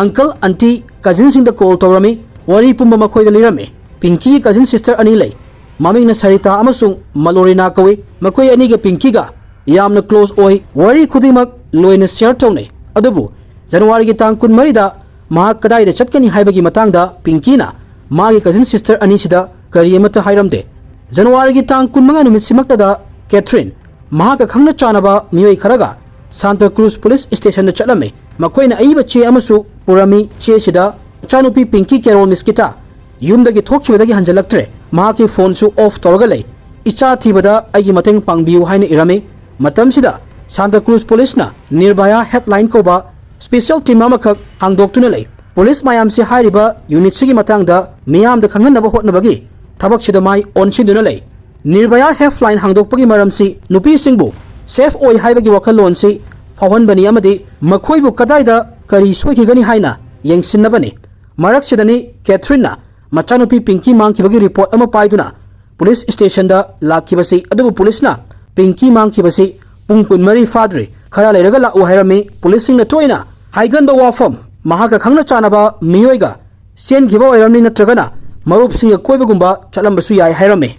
uncle, aunty, cousinꯁꯤꯡꯗ call ꯇꯧꯔꯝꯃꯤ꯫ ꯋꯥꯔꯤ ꯄꯨꯝꯕ ꯃꯈꯣꯏꯗ ꯂꯤꯔꯝꯃꯤ꯫ ꯄꯤꯡꯀꯤꯒꯤ cousin sister ꯑꯅꯤ ꯂꯩ꯫ ꯃꯃꯤꯡꯅ ꯁꯔꯤꯇꯥ ꯑꯃꯁꯨꯡ ꯃꯂꯣꯔꯤꯅꯥ ꯀꯧꯏ꯫ ꯃꯈꯣꯏ ꯑꯅꯤꯒ ꯄꯤꯡꯀꯤꯒ ꯌꯥꯝꯅ close ꯑꯣꯏ꯫ ꯋꯥꯔꯤ ꯈꯨꯗꯤꯡꯃꯛ ꯂꯣꯏꯅ share ꯇꯧꯅꯩ꯫ ꯑꯗꯨꯕꯨ ꯖꯅꯋꯥꯔꯤꯒꯤ ꯇꯥꯡ ꯀꯨꯟꯃꯔꯤꯗ ꯃꯍꯥꯛ ꯀꯗꯥꯏꯗ ꯆꯠꯀꯅꯤ ꯍꯥꯏꯕꯒꯤ ꯃꯇꯥꯡꯗ ꯄꯤꯡꯀꯤꯅ ꯃꯥꯒꯤ cousin sister ꯑꯅꯤꯁꯤꯗ ꯀꯔꯤ ꯑꯃꯠꯇ ꯍꯥꯏꯔꯝꯗꯦ꯫ ꯖꯅꯋꯥꯔꯤꯒꯤ ꯇꯥꯡ ꯀꯨꯟꯃꯉꯥ ꯅꯨꯃꯤꯠꯁꯤꯃꯛꯇꯗ ꯀꯦꯊ꯭ꯔꯤꯟ ꯃꯍꯥꯛꯀ ꯈꯪꯅ ꯆꯥꯟꯅꯕ ꯃꯤꯑꯣꯏ ꯈꯔꯒ ꯁꯥꯟꯇ ꯀ꯭ꯔꯨꯖ ꯄꯨꯂꯤꯁ ꯁ꯭ꯇꯦꯁꯟꯗ ꯆꯠꯂꯝꯃꯤ꯫ ꯃꯈꯣꯏꯅ ꯑꯏꯕ ꯆꯦ ꯑꯃꯁꯨ ꯄꯨꯔꯝꯃꯤ꯫ ꯆꯦꯁꯤꯗ ꯃꯆꯥꯅꯨꯄꯤ ꯄꯤꯡꯀꯤ ꯀꯦꯔꯣꯜ ꯃꯤꯁꯀꯤꯇꯥ ꯌꯨꯝꯗꯒꯤ ꯊꯣꯛꯈꯤꯕꯗꯒꯤ ꯍꯟꯖꯤꯜꯂꯛꯇ꯭ꯔꯦ꯫ ꯃꯍꯥꯛꯀꯤ ꯐꯣꯟꯁꯨ off ꯇꯧꯔꯒ ꯂꯩ꯫ "ꯏꯆꯥ ꯊꯤꯕꯗ ꯑꯩꯒꯤ ꯃꯇꯦꯡ ꯄꯥꯡꯕꯤꯌꯨ" ꯍꯥꯏꯅ ꯏꯔꯝꯃꯤ꯫ ꯃꯇꯝꯁꯤꯗ ꯁꯥꯟꯇ ꯀ꯭ꯔꯨꯖ ꯄꯨꯂꯤꯁꯅ ꯅꯤꯔꯚꯌꯥ helpline ꯀꯧꯕ special team ꯑꯃꯈꯛ ꯍꯥꯡꯗꯣꯛꯇꯨꯅ ꯂꯩ꯫ ꯄꯨꯂꯤꯁ ꯃꯌꯥꯝꯁꯤ ꯍꯥꯏꯔꯤꯕ unitꯁꯤꯒꯤ ꯃꯇꯥꯡꯗ ꯃꯤꯌꯥꯝꯗ ꯈꯪꯍꯟꯅꯕ ꯍꯣꯠꯅꯕꯒꯤ ꯊꯕꯛꯁꯤꯗ ꯃꯥꯏ ꯑꯣꯟꯁꯤꯟꯗꯨꯅ ꯂꯩ꯫ ꯅꯤꯔꯚꯌꯥ helpline ꯍꯥꯡꯗꯣꯛꯄꯒꯤ ꯃꯔꯝꯁꯤ ꯅꯨꯄꯤꯁꯤꯡꯕꯨ safe ꯑꯣꯏ ꯍꯥꯏꯕꯒꯤ ꯋꯥꯈꯜꯂꯣꯟꯁꯤ ꯐꯥꯎꯍꯟꯕꯅꯤ ꯑꯃꯗꯤ ꯃꯈꯣꯏꯕꯨ ꯀꯗꯥꯏꯗ ꯀꯔꯤ ꯁꯣꯏꯈꯤꯒꯅꯤ ꯍꯥꯏꯅ ꯌꯦꯡꯁꯤꯟꯅꯕꯅꯤ꯫ ꯃꯔꯛꯁꯤꯗꯅꯤ ꯀꯦꯊ꯭ꯔꯤꯟꯅ ꯃꯆꯥꯅꯨꯄꯤ ꯄꯤꯡꯀꯤ ꯃꯥꯡꯈꯤꯕꯒꯤ report ꯑꯃ ꯄꯥꯏꯗꯨꯅ ꯄꯨꯂꯤꯁ ꯁ꯭ꯇꯦꯁꯟꯗ ꯂꯥꯛꯈꯤꯕꯁꯤ꯫ ꯑꯗꯨꯕꯨ ꯄꯨꯂꯤꯁꯅ ꯄꯤꯡꯀꯤ ꯃꯥꯡꯈꯤꯕꯁꯤ ꯄꯨꯡ ꯀꯨꯟꯃꯔꯤ ꯐꯥꯗ꯭ꯔꯤ, ꯈꯔ ꯂꯩꯔꯒ ꯂꯥꯛꯎ ꯍꯥꯏꯔꯝꯃꯤ꯫ ꯄꯨꯂꯤꯁꯁꯤꯡꯅ ꯇꯣꯏꯅ ꯍꯥꯏꯒꯟꯕ ꯋꯥꯐꯝ, ꯃꯍꯥꯛꯀ ꯈꯪꯅ ꯆꯥꯟꯅꯕ ꯃꯤꯑꯣꯏꯒ ꯆꯦꯟꯈꯤꯕ ꯑꯣꯏꯔꯝꯅꯤ, ꯅꯠꯇ꯭ꯔꯒꯅ ꯃꯔꯨꯞꯁꯤꯡꯒ ꯀꯣꯏꯕꯒꯨꯝꯕ ꯆꯠꯂꯝꯕꯁꯨ ꯌꯥꯏ ꯍꯥꯏꯔꯝꯃꯤ꯫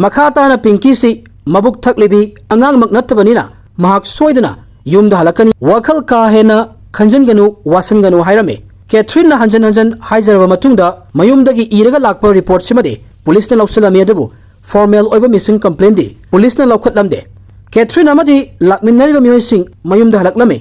ꯃꯈꯥ ꯇꯥꯅ ꯄꯤꯡꯀꯤꯁꯤ ꯃꯕꯨꯛ ꯊꯛꯂꯤꯕꯤ ꯑꯉꯥꯡꯃꯛ ꯅꯠꯇꯕꯅꯤꯅ ꯃꯍꯥꯛ ꯁꯣꯏꯗꯅ ꯌꯨꯝꯗ ꯍꯜꯂꯛꯀꯅꯤ, ꯋꯥꯈꯜ ꯀꯥ ꯍꯦꯟꯅ ꯈꯟꯖꯟꯒꯅꯨ, ꯋꯥꯁꯟꯒꯅꯨ ꯍꯥꯏꯔꯝꯃꯤ꯫ ꯀꯦꯊ꯭ꯔꯤꯟꯅ ꯍꯟꯖꯟ ꯍꯟꯖꯟ ꯍꯥꯏꯖꯔꯕ ꯃꯇꯨꯡꯗ ꯃꯌꯨꯝꯗꯒꯤ ꯏꯔꯒ ꯂꯥꯛꯄ reportꯁꯤꯃꯗꯤ ꯄꯨꯂꯤꯁꯅ ꯂꯧꯁꯤꯜꯂꯝꯃꯤ, ꯑꯗꯨꯕꯨ formal ꯑꯣꯏꯕ missing complaintꯗꯤ ꯄꯨꯂꯤꯁꯅ ꯂꯧꯈꯠꯂꯝꯗꯦ꯫ ꯀꯦꯊ꯭ꯔꯤꯟ ꯑꯃꯗꯤ ꯂꯥꯛꯃꯤꯟꯅꯔꯤꯕ ꯃꯤꯑꯣꯏꯁꯤꯡ ꯃꯌꯨꯝꯗ ꯍꯜꯂꯛꯂꯝꯃꯤ꯫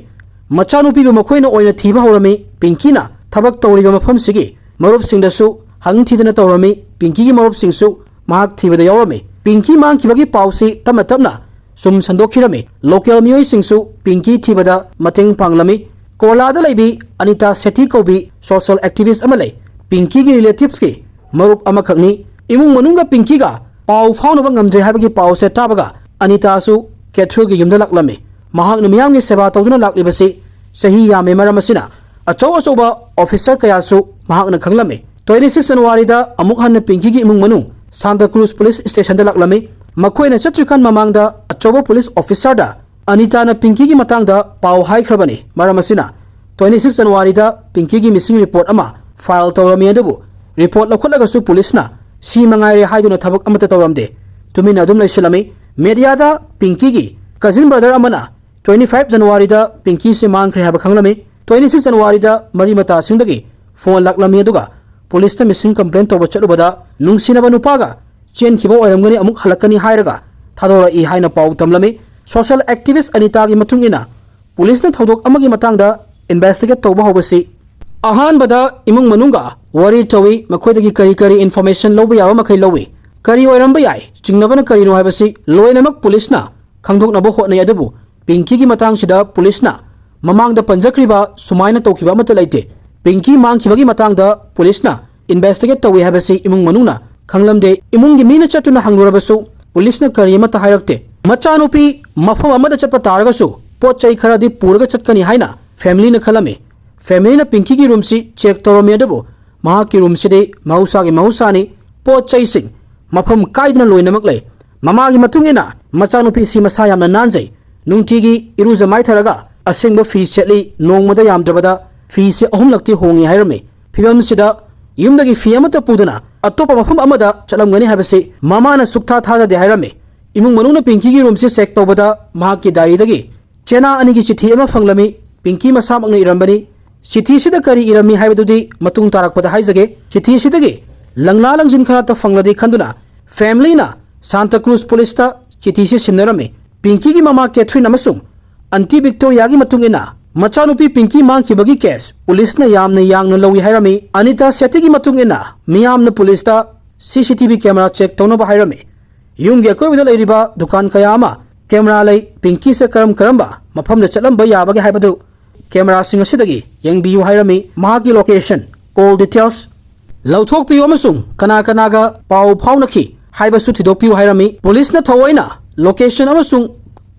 ꯃꯆꯥꯅꯨꯄꯤꯕꯨ ꯃꯈꯣꯏꯅ ꯑꯣꯏꯅ ꯊꯤꯕ ꯍꯧꯔꯝꯃꯤ꯫ ꯄꯤꯡꯀꯤꯅ ꯊꯕꯛ ꯇꯧꯔꯤꯕ ꯃꯐꯝꯁꯤꯒꯤ ꯃꯔꯨꯞꯁꯤꯡꯗꯁꯨ ꯍꯪ ꯊꯤꯗꯅ ꯇꯧꯔꯝꯃꯤ꯫ ꯄꯤꯡꯀꯤꯒꯤ ꯃꯔꯨꯞꯁꯤꯡꯁꯨ ꯃꯍꯥꯛ ꯊꯤꯕꯗ ꯌꯥꯎꯔꯝꯃꯤ꯫ ꯄꯤꯡꯀꯤ ꯃꯥꯡꯈꯤꯕꯒꯤ ꯄꯥꯎꯁꯤ ꯇꯞꯅ ꯇꯞꯅ ꯁꯨꯝ ꯁꯟꯗꯣꯛꯈꯤꯔꯝꯃꯤ꯫ Local ꯃꯤꯑꯣꯏꯁꯤꯡꯁꯨ ꯄꯤꯡꯀꯤ ꯊꯤꯕꯗ ꯃꯇꯦꯡ ꯄꯥꯡꯂꯝꯃꯤ꯫ ꯀꯣꯂꯥꯗ ꯂꯩꯕꯤ ꯑꯅꯤꯇꯥ ꯁꯦꯊꯤ ꯀꯧꯕꯤ social activist ꯑꯃ ꯂꯩ꯫ ꯄꯤꯡꯀꯤꯒꯤ relativesꯀꯤ ꯃꯔꯨꯞ ꯑꯃꯈꯛꯅꯤ꯫ ꯏꯃꯨꯡ ꯃꯅꯨꯡꯒ ꯄꯤꯡꯀꯤꯒ ꯄꯥꯎ ꯐꯥꯎꯅꯕ ꯉꯝꯗ꯭ꯔꯦ ꯍꯥꯏꯕꯒꯤ ꯄꯥꯎꯁꯦ ꯇꯥꯕꯒ ꯑꯅꯤꯇꯥꯁꯨ ꯀꯦꯊ꯭ꯔꯤꯟꯒꯤ ꯌꯨꯝꯗ ꯂꯥꯛꯂꯝꯃꯤ꯫ ꯃꯍꯥꯛꯅ ꯃꯤꯌꯥꯝꯒꯤ ꯁꯦꯕꯥ ꯇꯧꯗꯨꯅ ꯂꯥꯛꯂꯤꯕꯁꯤ ꯆꯍꯤ ꯌꯥꯝꯃꯦ꯫ ꯃꯔꯝ ꯑꯁꯤꯅ ꯑꯆꯧ ꯑꯆꯧꯕ ꯑꯣꯐꯤꯁꯔ ꯀꯌꯥꯁꯨ ꯃꯍꯥꯛꯅ ꯈꯪꯂꯝꯃꯤ꯫ Twenty six January ꯗ ꯑꯃꯨꯛ ꯍꯟꯅ ꯄꯤꯡꯀꯤꯒꯤ ꯏꯃꯨꯡ ꯃꯅꯨꯡ ꯁꯥꯟꯇ ꯀ꯭ꯔꯨꯖ ꯄꯨꯂꯤꯁ ꯁ꯭ꯇꯦꯁꯟꯗ ꯂꯥꯛꯂꯝꯃꯤ꯫ ꯃꯈꯣꯏꯅ ꯆꯠꯇ꯭ꯔꯤꯀꯥꯟ ꯃꯃꯥꯡꯗ ꯑꯆꯧꯕ ꯄꯨꯂꯤꯁ ꯑꯣꯐꯤꯁꯔꯗ ꯑꯅꯤꯇꯥꯅ ꯄꯤꯡꯀꯤꯒꯤ ꯃꯇꯥꯡꯗ ꯄꯥꯎ ꯍꯥꯏꯈ꯭ꯔꯕꯅꯤ꯫ ꯃꯔꯝ ꯑꯁꯤꯅ twenty six January ꯗ ꯄꯤꯡꯀꯤꯒꯤ ꯃꯤꯁꯤꯡ ꯔꯤꯄꯣꯔꯠ ꯑꯃ ꯐꯥꯏꯜ ꯇꯧꯔꯝꯃꯤ꯫ ꯑꯗꯨꯕꯨ ꯔꯤꯄꯣꯔꯠ ꯂꯧꯈꯠꯂꯒꯁꯨ ꯄꯨꯂꯤꯁꯅ ꯁꯤ ꯃꯉꯥꯏꯔꯦ ꯍꯥꯏꯗꯨꯅ ꯊꯕꯛ ꯑꯃꯠꯇ ꯇꯧꯔꯝꯗꯦ꯫ ꯇꯨꯃꯤꯟꯅ ꯑꯗꯨꯝ ꯂꯩꯁꯤꯜꯂꯝꯃꯤ꯫ ꯃꯦꯗꯤꯌꯥꯗ ꯄꯤꯡꯀꯤꯒꯤ ꯀꯖꯤꯟ ꯕ꯭ꯔꯗꯔ ꯑꯃꯅ twenty five January ꯗ ꯄꯤꯡꯀꯤꯁꯦ ꯃꯥꯡꯈ꯭ꯔꯦ ꯍꯥꯏꯕ ꯈꯪꯂꯝꯃꯤ꯫ Twenty six January ꯗ ꯃꯔꯤ ꯃꯇꯥꯁꯤꯡꯗꯒꯤ ꯐꯣꯟ ꯂꯥꯛꯂꯝꯃꯤ꯫ ꯑꯗꯨꯒ ꯄꯨꯂꯤꯁꯇ ꯃꯤꯁꯤꯡ ꯀꯝꯄ꯭ꯂꯦꯟ ꯇꯧꯕ ꯆꯠꯂꯨꯕꯗ ꯅꯨꯡꯁꯤꯅꯕ ꯅꯨꯄꯥꯒ ꯆꯦꯟꯈꯤꯕ ꯑꯣꯏꯔꯝꯒꯅꯤ, ꯑꯃꯨꯛ ꯍꯜꯂꯛꯀꯅꯤ ꯍꯥꯏꯔꯒ ꯊꯥꯗꯣꯔꯛꯏ ꯍꯥꯏꯅ ꯄꯥꯎ ꯇꯝꯂꯝꯃꯤ꯫ ꯁꯣꯁꯤꯌꯦꯜ ꯑꯦꯛꯇꯤꯚꯤꯁ꯭ꯠ ꯑꯅꯤꯇꯥꯒꯤ ꯃꯇꯨꯡ ꯏꯟꯅ ꯄꯨꯂꯤꯁꯅ ꯊꯧꯗꯣꯛ ꯑꯃꯒꯤ ꯃꯇꯥꯡꯗ ꯏꯟꯚꯦꯁꯇꯤꯒꯦꯠ ꯇꯧꯕ ꯍꯧꯕꯁꯤ ꯑꯍꯥꯟꯕꯗ ꯏꯃꯨꯡ ꯃꯅꯨꯡꯒ ꯋꯥꯔꯤ ꯇꯧꯏ, ꯃꯈꯣꯏꯗꯒꯤ ꯀꯔꯤ ꯀꯔꯤ ꯏꯟꯐꯣꯔꯃꯦꯁꯟ ꯂꯧꯕ ꯌꯥꯕ ꯃꯈꯩ ꯂꯧꯏ꯫ ꯀꯔꯤ ꯑꯣꯏꯔꯝꯕ ꯌꯥꯏ, ꯆꯤꯡꯅꯕꯅ ꯀꯔꯤꯅꯣ ꯍꯥꯏꯕꯁꯤ ꯂꯣꯏꯅꯃꯛ ꯄꯨꯂꯤꯁꯅ ꯈꯪꯗꯣꯛꯅꯕ ꯍꯣꯠꯅꯩ꯫ ꯑꯗꯨꯕꯨ ꯄꯤꯡꯀꯤꯒꯤ ꯃꯇꯥꯡꯁꯤꯗ ꯄꯨꯂꯤꯁꯅ ꯃꯃꯥꯡꯗ ꯄꯟꯖꯈ꯭ꯔꯤꯕ ꯁꯨꯃꯥꯏꯅ ꯇꯧꯈꯤꯕ ꯑꯃꯠꯇ ꯂꯩꯇꯦ꯫ ꯄꯤꯡꯀꯤ ꯃꯥꯡꯈꯤꯕꯒꯤ ꯃꯇꯥꯡꯗ ꯄꯨꯂꯤꯁꯅ ꯏꯟꯚꯦꯁꯇꯤꯒꯦꯠ ꯇꯧꯏ ꯍꯥꯏꯕꯁꯤ ꯏꯃꯨꯡ ꯃꯅꯨꯡꯅ ꯈꯪꯂꯝꯗꯦ꯫ ꯏꯃꯨꯡꯒꯤ ꯃꯤꯅ ꯆꯠꯇꯨꯅ ꯍꯪꯂꯨꯔꯕꯁꯨ ꯄꯨꯂꯤꯁꯅ ꯀꯔꯤ ꯑꯃꯠꯇ ꯍꯥꯏꯔꯛꯇꯦ꯫ ꯃꯆꯥꯅꯨꯄꯤ ꯃꯐꯝ ꯑꯃꯗ ꯆꯠꯄ ꯇꯥꯔꯒꯁꯨ ꯄꯣꯠ ꯆꯩ ꯈꯔꯗꯤ ꯄꯨꯔꯒ ꯆꯠꯀꯅꯤ ꯍꯥꯏꯅ ꯐꯦꯃꯤꯂꯤꯅ ꯈꯜꯂꯝꯃꯤ꯫ ꯐꯦꯃꯤꯂꯤꯅ ꯄꯤꯡꯀꯤꯒꯤ ꯔꯨꯝꯁꯤ ꯆꯦꯛ ꯇꯧꯔꯝꯃꯤ꯫ ꯑꯗꯨꯕꯨ ꯃꯍꯥꯛꯀꯤ ꯔꯨꯝꯁꯤꯗꯤ ꯃꯍꯧꯁꯥꯒꯤ ꯃꯍꯧꯁꯥꯅꯤ, ꯄꯣꯠ ꯆꯩꯁꯤꯡ ꯃꯐꯝ ꯀꯥꯏꯗꯅ ꯂꯣꯏꯅꯃꯛ ꯂꯩ꯫ ꯃꯃꯥꯒꯤ ꯃꯇꯨꯡ ꯏꯟꯅ ꯃꯆꯥꯅꯨꯄꯤꯁꯤ ꯃꯁꯥ ꯌꯥꯝꯅ ꯅꯥꯟꯖꯩ, ꯅꯨꯡꯇꯤꯒꯤ ꯏꯔꯨꯖ ꯃꯥꯏꯊꯔꯒ ꯑꯁꯦꯡꯕ ꯐꯤ ꯁꯦꯠꯂꯤ, ꯅꯣꯡꯃꯗ ꯌꯥꯝꯗ꯭ꯔꯕꯗ ꯐꯤꯁꯤ ꯑꯍꯨꯝꯂꯛꯇꯤ ꯍꯣꯡꯉꯤ ꯍꯥꯏꯔꯝꯃꯤ꯫ ꯐꯤꯕꯝꯁꯤꯗ ꯌꯨꯝꯗꯒꯤ ꯐꯤ ꯑꯃꯠꯇ ꯄꯨꯗꯅ ꯑꯇꯣꯞꯄ ꯃꯐꯝ ꯑꯃꯗ ꯆꯠꯂꯝꯒꯅꯤ ꯍꯥꯏꯕꯁꯤ ꯃꯃꯥꯅ ꯁꯨꯛꯊꯥ ꯊꯥꯖꯗꯦ ꯍꯥꯏꯔꯝꯃꯤ꯫ ꯏꯃꯨꯡ ꯃꯅꯨꯡꯅ ꯄꯤꯡꯀꯤꯒꯤ ꯔꯨꯝꯁꯤ ꯆꯦꯛ ꯇꯧꯕꯗ ꯃꯍꯥꯛꯀꯤ ꯗꯥꯏꯔꯤꯗꯒꯤ ꯆꯦꯅꯥ ꯑꯅꯤꯒꯤ ꯆꯤꯊꯤ ꯑꯃ ꯐꯪꯂꯝꯃꯤ꯫ ꯄꯤꯡꯀꯤ ꯃꯁꯥꯃꯛꯅ ꯏꯔꯝꯕꯅꯤ꯫ ꯆꯤꯊꯤꯁꯤꯗ ꯀꯔꯤ ꯏꯔꯝꯃꯤ ꯍꯥꯏꯕꯗꯨꯗꯤ ꯃꯇꯨꯡ ꯇꯥꯔꯛꯄꯗ ꯍꯥꯏꯖꯒꯦ꯫ ꯆꯤꯊꯤꯁꯤꯗꯒꯤ ꯂꯪꯂꯥ ꯂꯪꯖꯤꯟ ꯈꯔꯇ ꯐꯪꯂꯗꯤ ꯈꯟꯗꯨꯅ ꯐꯦꯃꯤꯂꯤꯅ ꯁꯥꯟꯇ ꯀ꯭ꯔꯨꯖ ꯄꯨꯂꯤꯁꯇ ꯆꯤꯊꯤꯁꯤ ꯁꯤꯟꯅꯔꯝꯃꯤ꯫ ꯄꯤꯡꯀꯤꯒꯤ ꯃꯃꯥ ꯀꯦꯊ꯭ꯔꯤꯟ ꯑꯃꯁꯨꯡ ꯑꯟꯇꯤ ꯚꯤꯛꯇꯣꯔꯤꯌꯥꯒꯤ ꯃꯇꯨꯡ ꯏꯟꯅ ꯃꯆꯥꯅꯨꯄꯤ ꯄꯤꯡꯀꯤ ꯃꯥꯡꯈꯤꯕꯒꯤ ꯀꯦꯁ ꯄꯨꯂꯤꯁꯅ ꯌꯥꯝꯅ ꯌꯥꯡꯅ ꯂꯧꯏ ꯍꯥꯏꯔꯝꯃꯤ꯫ ꯑꯅꯤꯇꯥ ꯁꯦꯇꯤꯒꯤ ꯃꯇꯨꯡ ꯏꯟꯅ ꯃꯤꯌꯥꯝꯅ ꯄꯨꯂꯤꯁꯇ ꯁꯤ C T V camera check ꯇꯧꯅꯕ ꯍꯥꯏꯔꯝꯃꯤ꯫ ꯌꯨꯝꯒꯤ ꯑꯀꯣꯏꯕꯗ ꯂꯩꯔꯤꯕ ꯗꯨꯀꯥꯟ ꯀꯌꯥ ꯑꯃ ꯀꯦꯃꯦꯔꯥ ꯂꯩ꯫ ꯄꯤꯡꯀꯤꯁꯦ ꯀꯔꯝ ꯀꯔꯝꯕ ꯃꯐꯝꯗ ꯆꯠꯂꯝꯕ ꯌꯥꯕꯒꯦ ꯍꯥꯏꯕꯗꯨ ꯀꯦꯃꯦꯔꯥꯁꯤꯡ ꯑꯁꯤꯗꯒꯤ ꯌꯦꯡꯕꯤꯌꯨ ꯍꯥꯏꯔꯝꯃꯤ꯫ ꯃꯍꯥꯛꯀꯤ ꯂꯣꯀꯦꯁꯟ, ꯀꯣꯜ ꯗꯤꯇꯦꯜꯁ ꯂꯧꯊꯣꯛꯄꯤꯌꯨ ꯑꯃꯁꯨꯡ ꯀꯅꯥ ꯀꯅꯥꯒ ꯄꯥꯎ ꯐꯥꯎꯅꯈꯤ ꯍꯥꯏꯕꯁꯨ ꯊꯤꯗꯣꯛꯄꯤꯌꯨ ꯍꯥꯏꯔꯝꯃꯤ꯫ ꯄꯨꯂꯤꯁꯅ ꯊꯑꯣꯏꯅ ꯂꯣꯀꯦꯁꯟ ꯑꯃꯁꯨꯡ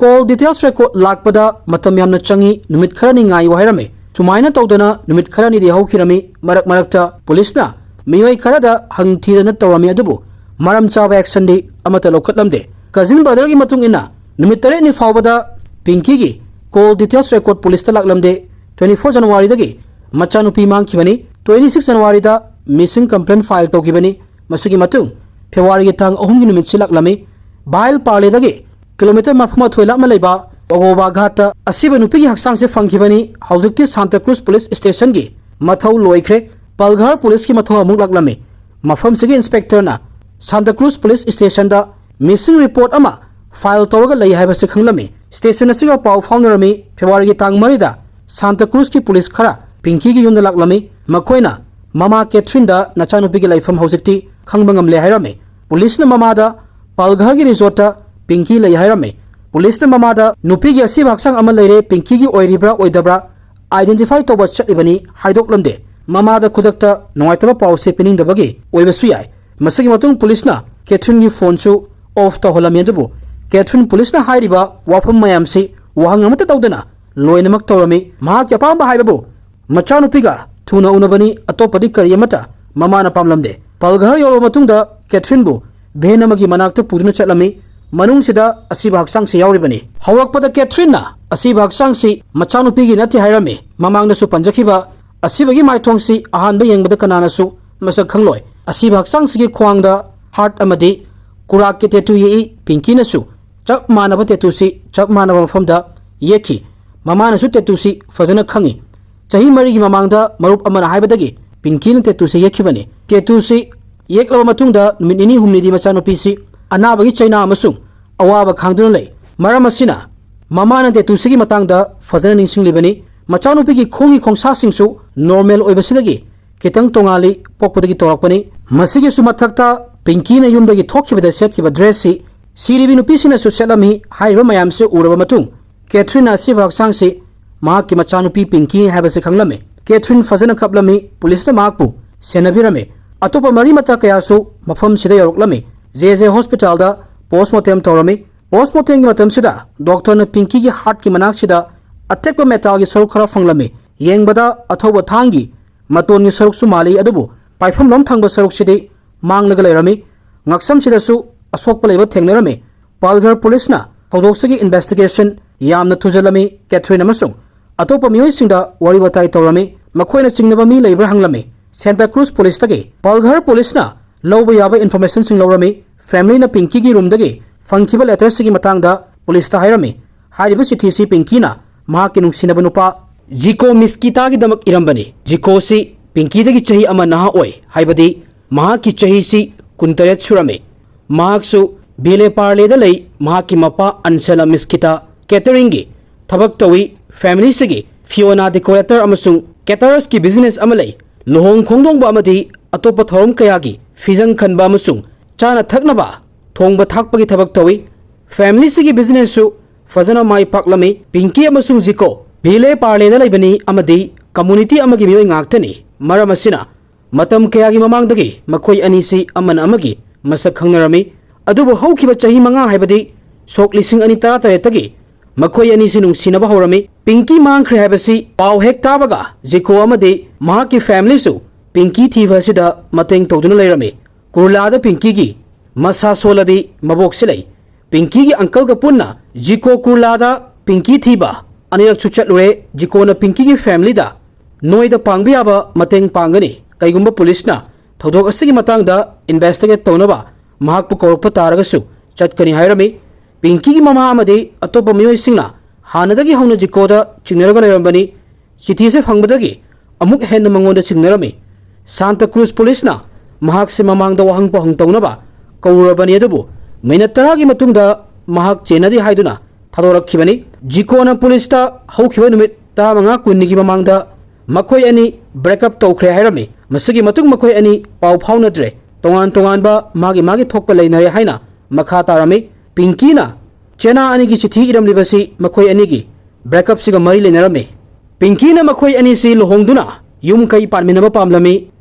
Call details record ꯂꯥꯛꯄꯗ ꯃꯇꯝ ꯌꯥꯝꯅ ꯆꯪꯏ, ꯅꯨꯃꯤꯠ ꯈꯔꯅꯤ ꯉꯥꯏꯌꯨ ꯍꯥꯏꯔꯝꯃꯤ꯫ ꯁꯨꯃꯥꯏꯅ ꯇꯧꯗꯅ ꯅꯨꯃꯤꯠ ꯈꯔꯅꯤꯗꯤ ꯍꯧꯈꯤꯔꯝꯃꯤ꯫ ꯃꯔꯛ ꯃꯔꯛꯇ ꯄꯨꯂꯤꯁꯅ ꯃꯤꯑꯣꯏ ꯈꯔꯗ ꯍꯪꯊꯤꯗꯅ ꯇꯧꯔꯝꯃꯤ, ꯑꯗꯨꯕꯨ ꯃꯔꯝ ꯆꯥꯕ actionꯗꯤ ꯑꯃꯠꯇ ꯂꯧꯈꯠꯂꯝꯗꯦ꯫ Cousin brotherꯒꯤ ꯃꯇꯨꯡ ꯏꯟꯅ, ꯅꯨꯃꯤꯠ ꯇꯔꯦꯠꯅꯤ ꯐꯥꯎꯕꯗ ꯄꯤꯡꯀꯤꯒꯤ call details record ꯄꯨꯂꯤꯁꯇ ꯂꯥꯛꯂꯝꯗꯦ꯫ Twenty four Januaryꯗꯒꯤ ꯃꯆꯥꯅꯨꯄꯤ ꯃꯥꯡꯈꯤꯕꯅꯤ꯫ Twenty six Januaryꯗ missing complaint file ꯇꯧꯈꯤꯕꯅꯤ꯫ ꯃꯁꯤꯒꯤ ꯃꯇꯨꯡ Februaryꯒꯤ ꯇꯥꯡ ꯑꯍꯨꯝꯒꯤ ꯅꯨꯃꯤꯠꯁꯤ ꯂꯥꯛꯂꯝꯃꯤ꯫ ꯕꯥꯏꯜ ꯄꯥꯔꯂꯦꯗꯒꯤ ꯀꯤꯂꯣꯃꯤꯇꯔ ꯃꯔꯤꯐꯨ ꯃꯥꯊꯣꯏ ꯂꯥꯞꯅ ꯂꯩꯕ ꯄꯒꯣꯕꯥ ꯘꯥꯠꯇ ꯑꯁꯤꯕ ꯅꯨꯄꯤꯒꯤ ꯍꯛꯆꯥꯡꯁꯦ ꯐꯪꯈꯤꯕꯅꯤ꯫ ꯍꯧꯖꯤꯛꯇꯤ ꯁꯥꯟꯇ ꯀ꯭ꯔꯨꯖ ꯄꯨꯂꯤꯁ ꯁ꯭ꯇꯦꯁꯟꯒꯤ ꯃꯊꯧ ꯂꯣꯏꯈ꯭ꯔꯦ꯫ ꯄꯜꯘꯔ ꯄꯨꯂꯤꯁꯀꯤ ꯃꯊꯧ ꯑꯃꯨꯛ ꯂꯥꯛꯂꯝꯃꯤ꯫ ꯃꯐꯝꯁꯤꯒꯤ ꯏꯟꯁꯄꯦꯛꯇꯔꯅ ꯁꯥꯟꯇ ꯀ꯭ꯔꯨꯖ ꯄꯨꯂꯤꯁ ꯁ꯭ꯇꯦꯁꯟꯗ missing report ꯑꯃ file ꯇꯧꯔꯒ ꯂꯩ ꯍꯥꯏꯕꯁꯤ ꯈꯪꯂꯝꯃꯤ꯫ ꯁ꯭ꯇꯦꯁꯟ ꯑꯁꯤꯒ ꯄꯥꯎ ꯐꯥꯎꯅꯔꯝꯃꯤ꯫ Februaryꯒꯤ ꯇꯥꯡ ꯃꯔꯤꯗ ꯁꯥꯟꯇ ꯀ꯭ꯔꯨꯖꯀꯤ ꯄꯨꯂꯤꯁ ꯈꯔ ꯄꯤꯡꯀꯤꯒꯤ ꯌꯨꯝꯗ ꯂꯥꯛꯂꯝꯃꯤ꯫ ꯃꯈꯣꯏꯅ ꯃꯃꯥ ꯀꯦꯊ꯭ꯔꯤꯟꯗ ꯅꯆꯥꯅꯨꯄꯤꯒꯤ ꯂꯩꯐꯝ ꯍꯧꯖꯤꯛꯇꯤ ꯈꯪꯕ ꯉꯝꯂꯦ ꯍꯥꯏꯔꯝꯃꯤ꯫ ꯄꯨꯂꯤꯁꯅ ꯃꯃꯥꯗ ꯄꯜꯘꯔꯒꯤ ꯔꯤꯖꯣꯔꯠꯇ ꯄꯤꯡꯀꯤ ꯂꯩ ꯍꯥꯏꯔꯝꯃꯤ꯫ ꯄꯨꯂꯤꯁꯅ ꯃꯃꯥꯗ ꯅꯨꯄꯤꯒꯤ ꯑꯁꯤꯕ ꯍꯛꯆꯥꯡ ꯑꯃ ꯂꯩꯔꯦ, ꯄꯤꯡꯀꯤꯒꯤ ꯑꯣꯏꯔꯤꯕ꯭ꯔꯥ ꯑꯣꯏꯗꯕ꯭ꯔꯥ identify ꯇꯧꯕ ꯆꯠꯂꯤꯕꯅꯤ ꯍꯥꯏꯗꯣꯛꯂꯝꯗꯦ꯫ ꯃꯃꯥꯗ ꯈꯨꯗꯛꯇ ꯅꯨꯡꯉꯥꯏꯇꯕ ꯄꯥꯎꯁꯦ ꯄꯤꯅꯤꯡꯗꯕꯒꯤ ꯑꯣꯏꯕꯁꯨ ꯌꯥꯏ꯫ ꯃꯁꯤꯒꯤ ꯃꯇꯨꯡ ꯄꯨꯂꯤꯁꯅ ꯀꯦꯊ꯭ꯔꯤꯟꯒꯤ ꯐꯣꯟꯁꯨ off ꯇꯧꯍꯜꯂꯝꯃꯤ, ꯑꯗꯨꯕꯨ ꯀꯦꯊ꯭ꯔꯤꯟ ꯄꯨꯂꯤꯁꯅ ꯍꯥꯏꯔꯤꯕ ꯋꯥꯐꯝ ꯃꯌꯥꯝꯁꯤ ꯋꯥꯍꯪ ꯑꯃꯠꯇ ꯇꯧꯗꯅ ꯂꯣꯏꯅꯃꯛ ꯇꯧꯔꯝꯃꯤ꯫ ꯃꯍꯥꯛꯀꯤ ꯑꯄꯥꯝꯕ ꯍꯥꯏꯕꯕꯨ ꯃꯆꯥꯅꯨꯄꯤꯒ ꯊꯨꯅ ꯎꯅꯕꯅꯤ, ꯑꯇꯣꯞꯄꯗꯤ ꯀꯔꯤ ꯑꯃꯠꯇ ꯃꯃꯥꯅ ꯄꯥꯝꯂꯝꯗꯦ꯫ ꯄꯜꯘꯔ ꯌꯧꯔꯕ ꯃꯇꯨꯡꯗ ꯀꯦꯊ꯭ꯔꯤꯟꯕꯨ ꯚꯦꯟ ꯑꯃꯒꯤ ꯃꯅꯥꯛꯇ ꯄꯨꯗꯨꯅ ꯆꯠꯂꯝꯃꯤ꯫ ꯃꯅꯨꯡꯁꯤꯗ ꯑꯁꯤꯕ ꯍꯛꯆꯥꯡꯁꯤ ꯌꯥꯎꯔꯤꯕꯅꯤ꯫ ꯍꯧꯔꯛꯄꯗ ꯀꯦꯊ꯭ꯔꯤꯟꯅ ꯑꯁꯤꯕ ꯍꯛꯆꯥꯡꯁꯤ ꯃꯆꯥꯅꯨꯄꯤꯒꯤ ꯅꯠꯇꯦ ꯍꯥꯏꯔꯝꯃꯤ꯫ ꯃꯃꯥꯡꯗꯁꯨ ꯄꯟꯖꯈꯤꯕ ꯑꯁꯤꯕꯒꯤ ꯃꯥꯏꯊꯣꯡꯁꯤ ꯑꯍꯥꯟꯕ ꯌꯦꯡꯕꯗ ꯀꯅꯥꯅꯁꯨ ꯃꯁꯛ ꯈꯪꯂꯣꯏ꯫ ꯑꯁꯤꯕ ꯍꯛꯆꯥꯡꯁꯤꯒꯤ ꯈ꯭ꯋꯥꯡꯗ heart ꯑꯃꯗꯤ ꯀꯨꯔꯥꯛꯀꯤ tattoo ꯌꯦꯛꯏ꯫ ꯄꯤꯡꯀꯤꯅꯁꯨ ꯆꯞ ꯃꯥꯟꯅꯕ tattooꯁꯤ ꯆꯞ ꯃꯥꯟꯅꯕ ꯃꯐꯝꯗ ꯌꯦꯛꯈꯤ꯫ ꯃꯃꯥꯅꯁꯨ tattooꯁꯤ ꯐꯖꯅ ꯈꯪꯏ꯫ ꯆꯍꯤ ꯃꯔꯤꯒꯤ ꯃꯃꯥꯡꯗ ꯃꯔꯨꯞ ꯑꯃꯅ ꯍꯥꯏꯕꯗꯒꯤ ꯄꯤꯡꯀꯤꯅ tattooꯁꯤ ꯌꯦꯛꯈꯤꯕꯅꯤ꯫ Tattooꯁꯤ ꯌꯦꯛꯂꯕ ꯃꯇꯨꯡꯗ ꯅꯨꯃꯤꯠ ꯅꯤꯅꯤ ꯍꯨꯝꯅꯤꯗꯤ ꯃꯆꯥꯅꯨꯄꯤꯁꯤ ꯑꯅꯥꯕꯒꯤ ꯆꯩꯅꯥ ꯑꯃꯁꯨꯡ ꯑꯋꯥꯕ ꯈꯥꯡꯗꯨꯅ ꯂꯩ꯫ ꯃꯔꯝ ꯑꯁꯤꯅ ꯃꯃꯥꯅ tattooꯁꯤꯒꯤ ꯃꯇꯥꯡꯗ ꯐꯖꯅ ꯅꯤꯡꯁꯤꯡꯂꯤꯕꯅꯤ꯫ ꯃꯆꯥꯅꯨꯄꯤꯒꯤ ꯈꯣꯡꯒꯤ ꯈꯣꯡꯁꯥꯁꯤꯡꯁꯨ normal ꯑꯣꯏꯕꯁꯤꯗꯒꯤ ꯈꯤꯇꯪ ꯇꯣꯉꯥꯜꯂꯤ, ꯄꯣꯛꯄꯗꯒꯤ ꯇꯧꯔꯛꯄꯅꯤ꯫ ꯃꯁꯤꯒꯤꯁꯨ ꯃꯊꯛꯇ ꯄꯤꯡꯀꯤꯅ ꯌꯨꯝꯗꯒꯤ ꯊꯣꯛꯈꯤꯕꯗ ꯁꯦꯠꯈꯤꯕ dressꯁꯤ ꯁꯤꯔꯤꯕꯤ ꯅꯨꯄꯤꯁꯤꯅꯁꯨ ꯁꯦꯠꯂꯝꯃꯤ꯫ ꯍꯥꯏꯔꯤꯕ ꯃꯌꯥꯝꯁꯤ ꯎꯔꯕ ꯃꯇꯨꯡ ꯀꯦꯊ꯭ꯔꯤꯟꯅ ꯑꯁꯤꯕ ꯍꯛꯆꯥꯡꯁꯤ ꯃꯍꯥꯛꯀꯤ ꯃꯆꯥꯅꯨꯄꯤ ꯄꯤꯡꯀꯤ ꯍꯥꯏꯕꯁꯤ ꯈꯪꯂꯝꯃꯤ꯫ ꯀꯦꯊ꯭ꯔꯤꯟ ꯐꯖꯅ ꯀꯞꯂꯝꯃꯤ꯫ ꯄꯨꯂꯤꯁꯅ ꯃꯍꯥꯛꯄꯨ ꯁꯦꯟꯅꯕꯤꯔꯝꯃꯤ꯫ ꯑꯇꯣꯞꯄ ꯃꯔꯤ ꯃꯇꯥ ꯀꯌꯥꯁꯨ ꯃꯐꯝꯁꯤꯗ ꯌꯧꯔꯛꯂꯝꯃꯤ꯫ JJ hospitalꯗ postmortem ꯇꯧꯔꯝꯃꯤ꯫ Post mortemꯒꯤ ꯃꯇꯝꯁꯤꯗ ꯗꯣꯛꯇꯔꯅ ꯄꯤꯡꯀꯤꯒꯤ heartꯀꯤ ꯃꯅꯥꯛꯁꯤꯗ ꯑꯇꯦꯛꯄ metalꯒꯤ ꯁꯔꯨꯛ ꯈꯔ ꯐꯪꯂꯝꯃꯤ꯫ ꯌꯦꯡꯕꯗ ꯑꯊꯧꯕ ꯊꯥꯡꯒꯤ ꯃꯇꯣꯟꯒꯤ ꯁꯔꯨꯛꯁꯨ ꯃꯥꯜꯂꯤ, ꯑꯗꯨꯕꯨ ꯄꯥꯏꯐꯝꯂꯣꯝ ꯊꯪꯕ ꯁꯔꯨꯛꯁꯤꯗꯤ ꯃꯥꯡꯂꯒ ꯂꯩꯔꯝꯃꯤ꯫ ꯉꯛꯁꯝꯁꯤꯗꯁꯨ ꯑꯁꯣꯛꯄ ꯂꯩꯕ ꯊꯦꯡꯅꯔꯝꯃꯤ꯫ ꯄꯥꯜꯘꯔ ꯄꯨꯂꯤꯁꯅ ꯊꯧꯗꯣꯛꯁꯤꯒꯤ investigation ꯌꯥꯝꯅ ꯊꯨꯖꯜꯂꯝꯃꯤ꯫ ꯀꯦꯊꯔꯤꯟ ꯑꯃꯁꯨꯡ ꯑꯇꯣꯞꯄ ꯃꯤꯑꯣꯏꯁꯤꯡꯗ ꯋꯥꯔꯤ ꯋꯥꯇꯥꯏ ꯇꯧꯔꯝꯃꯤ꯫ ꯃꯈꯣꯏꯅ ꯆꯤꯡꯅꯕ ꯃꯤ ꯂꯩꯕ꯭ꯔꯥ ꯍꯪꯂꯝꯃꯤ꯫ ꯁꯦꯟꯇꯥ ꯀ꯭ꯔꯨꯖ ꯄꯨꯂꯤꯁꯇꯒꯤ ꯄꯥꯜꯘꯔ ꯄꯨꯂꯤꯁꯅ ꯂꯧꯕ ꯌꯥꯕ informationꯁꯤꯡ ꯂꯧꯔꯝꯃꯤ꯫ Familyꯅ ꯄꯤꯡꯀꯤꯒꯤ roomꯗꯒꯤ ꯐꯪꯈꯤꯕ letterꯁꯤꯒꯤ ꯃꯇꯥꯡꯗ ꯄꯨꯂꯤꯁꯇ ꯍꯥꯏꯔꯝꯃꯤ꯫ ꯍꯥꯏꯔꯤꯕ ꯆꯤꯊꯤꯁꯤ ꯄꯤꯡꯀꯤꯅ ꯃꯍꯥꯛꯀꯤ ꯅꯨꯡꯁꯤꯅꯕ ꯅꯨꯄꯥ ꯖꯤꯀꯣ ꯃꯤꯁꯀꯤꯇꯥꯒꯤꯗꯃꯛ ꯏꯔꯝꯕꯅꯤ꯫ ꯖꯤꯀꯣꯁꯤ ꯄꯤꯡꯀꯤꯗꯒꯤ ꯆꯍꯤ ꯑꯃ ꯅꯍꯥ ꯑꯣꯏ, ꯍꯥꯏꯕꯗꯤ ꯃꯍꯥꯛꯀꯤ ꯆꯍꯤꯁꯤ ꯀꯨꯟꯇꯔꯦꯠ ꯁꯨꯔꯝꯃꯤ꯫ ꯃꯍꯥꯛꯁꯨ ꯚꯤꯂꯦ ꯄꯥꯔꯂꯦꯗ ꯂꯩ꯫ ꯃꯍꯥꯛꯀꯤ ꯃꯄꯥ ꯑꯟꯁꯦꯂꯥ ꯃꯤꯁꯀꯤꯇꯥ cateringꯒꯤ ꯊꯕꯛ ꯇꯧꯏ꯫ Familyꯁꯤꯒꯤ Fiona decorator ꯑꯃꯁꯨꯡ caterersꯀꯤ business ꯑꯃ ꯂꯩ꯫ ꯂꯨꯍꯣꯡ ꯈꯣꯡꯗꯣꯡꯕ ꯑꯃꯗꯤ ꯑꯇꯣꯞꯄ ꯊꯧꯔꯝ ꯀꯌꯥꯒꯤ ꯐꯤꯖꯪ ꯈꯟꯕ ꯑꯃꯁꯨꯡ ꯆꯥꯅ ꯊꯛꯅꯕ ꯊꯣꯡꯕ ꯊꯥꯛꯄꯒꯤ ꯊꯕꯛ ꯇꯧꯏ꯫ Familyꯁꯤꯒꯤ businessꯁꯨ ꯐꯖꯅ ꯃꯥꯏ ꯄꯥꯛꯂꯝꯃꯤ꯫ ꯄꯤꯡꯀꯤ ꯑꯃꯁꯨꯡ ꯖꯤꯀꯣ ꯚꯤꯂꯦ ꯄꯥꯔꯂꯦꯗ ꯂꯩꯕꯅꯤ ꯑꯃꯗꯤ community ꯑꯃꯒꯤ ꯃꯤꯑꯣꯏ ꯉꯥꯛꯇꯅꯤ꯫ ꯃꯔꯝ ꯑꯁꯤꯅ ꯃꯇꯝ ꯀꯌꯥꯒꯤ ꯃꯃꯥꯡꯗꯒꯤ ꯃꯈꯣꯏ ꯑꯅꯤꯁꯤ ꯑꯃꯅ ꯑꯃꯒꯤ ꯃꯁꯛ ꯈꯪꯅꯔꯝꯃꯤ꯫ ꯑꯗꯨꯕꯨ ꯍꯧꯈꯤꯕ ꯆꯍꯤ ꯃꯉꯥ, ꯍꯥꯏꯕꯗꯤ ꯁꯣꯛ ꯂꯤꯁꯤꯡ ꯑꯅꯤ ꯇꯔꯥꯇꯔꯦꯠꯇꯒꯤ ꯃꯈꯣꯏ ꯑꯅꯤꯁꯤ ꯅꯨꯡꯁꯤꯅꯕ ꯍꯧꯔꯝꯃꯤ꯫ ꯄꯤꯡꯀꯤ ꯃꯥꯡꯈ꯭ꯔꯦ ꯍꯥꯏꯕꯁꯤ ꯄꯥꯎ ꯍꯦꯛ ꯇꯥꯕꯒ ꯖꯤꯀꯣ ꯑꯃꯗꯤ ꯃꯍꯥꯛꯀꯤ familyꯁꯨ ꯄꯤꯡꯀꯤ ꯊꯤꯕ ꯑꯁꯤꯗ ꯃꯇꯦꯡ ꯇꯧꯗꯨꯅ ꯂꯩꯔꯝꯃꯤ꯫ ꯀꯨꯔꯂꯥꯗ ꯄꯤꯡꯀꯤꯒꯤ ꯃꯁꯥ ꯁꯣꯜꯂꯕꯤ ꯃꯕꯣꯛꯁꯤ ꯂꯩ꯫ ꯄꯤꯡꯀꯤꯒꯤ uncleꯒ ꯄꯨꯟꯅ ꯖꯤꯀꯣ ꯀꯨꯔꯂꯥꯗ ꯄꯤꯡꯀꯤ ꯊꯤꯕ ꯑꯅꯤꯔꯛꯁꯨ ꯆꯠꯂꯨꯔꯦ꯫ ꯖꯤꯀꯣꯅ ꯄꯤꯡꯀꯤꯒꯤ familyꯗ ꯅꯣꯏꯗ ꯄꯥꯡꯕ ꯌꯥꯕ ꯃꯇꯦꯡ ꯄꯥꯡꯒꯅꯤ꯫ ꯀꯩꯒꯨꯝꯕ ꯄꯨꯂꯤꯁꯅ ꯊꯧꯗꯣꯛ ꯑꯁꯤꯒꯤ ꯃꯇꯥꯡꯗ investigate ꯇꯧꯅꯕ ꯃꯍꯥꯛꯄꯨ ꯀꯧꯔꯛꯄ ꯇꯥꯔꯒꯁꯨ ꯆꯠꯀꯅꯤ ꯍꯥꯏꯔꯝꯃꯤ꯫ ꯄꯤꯡꯀꯤꯒꯤ ꯃꯃꯥ ꯑꯃꯗꯤ ꯑꯇꯣꯞꯄ ꯃꯤꯑꯣꯏꯁꯤꯡꯅ ꯍꯥꯟꯅꯗꯒꯤ ꯍꯧꯅ ꯖꯤꯀꯣꯗ ꯆꯤꯡꯅꯔꯒ ꯂꯩꯔꯝꯕꯅꯤ꯫ ꯆꯤꯊꯤꯁꯦ ꯐꯪꯕꯗꯒꯤ ꯑꯃꯨꯛ ꯍꯦꯟꯅ ꯃꯉꯣꯟꯗ ꯆꯤꯡꯅꯔꯝꯃꯤ꯫ ꯁꯥꯟꯇꯥ ꯀ꯭ꯔꯨꯖ ꯄꯨꯂꯤꯁꯅ ꯃꯍꯥꯛꯁꯦ ꯃꯃꯥꯡꯗ ꯋꯥꯍꯪ ꯄꯥꯎꯍꯪ ꯇꯧꯅꯕ ꯀꯧꯔꯨꯔꯕꯅꯤ, ꯑꯗꯨꯕꯨ minute ꯇꯔꯥꯒꯤ ꯃꯇꯨꯡꯗ ꯃꯍꯥꯛ ꯆꯦꯟꯅꯔꯤ ꯍꯥꯏꯗꯨꯅ ꯊꯥꯗꯣꯔꯛꯈꯤꯕꯅꯤ꯫ ꯖꯤꯀꯣꯅ ꯄꯨꯂꯤꯁꯇ ꯍꯧꯈꯤꯕ ꯅꯨꯃꯤꯠ ꯇꯔꯥꯃꯉꯥ ꯀꯨꯟꯅꯤꯒꯤ ꯃꯃꯥꯡꯗ ꯃꯈꯣꯏ ꯑꯅꯤ break up ꯇꯧꯈ꯭ꯔꯦ ꯍꯥꯏꯔꯝꯃꯤ꯫ ꯃꯁꯤꯒꯤ ꯃꯇꯨꯡ ꯃꯈꯣꯏ ꯑꯅꯤ ꯄꯥꯎ ꯐꯥꯎꯅꯗ꯭ꯔꯦ꯫ ꯇꯣꯉꯥꯟ ꯇꯣꯉꯥꯟꯕ ꯃꯥꯒꯤ ꯃꯥꯒꯤ ꯊꯣꯛꯄ ꯂꯩꯅꯔꯦ ꯍꯥꯏꯅ ꯃꯈꯥ ꯇꯥꯔꯝꯃꯤ꯫ ꯄꯤꯡꯀꯤꯅ ꯆꯦꯅꯥ ꯑꯅꯤꯒꯤ ꯆꯤꯊꯤ ꯏꯔꯝꯂꯤꯕꯁꯤ ꯃꯈꯣꯏ ꯑꯅꯤꯒꯤ break upꯁꯤꯒ ꯃꯔꯤ ꯂꯩꯅꯔꯝꯃꯤ꯫ ꯄꯤꯡꯀꯤꯅ ꯃꯈꯣꯏ ꯑꯅꯤꯁꯤ ꯂꯨꯍꯣꯡꯗꯨꯅ ꯌꯨꯝ ꯀꯩ ꯄꯥꯟꯃꯤꯟꯅꯕ ꯄꯥꯝꯂꯝꯃꯤ꯫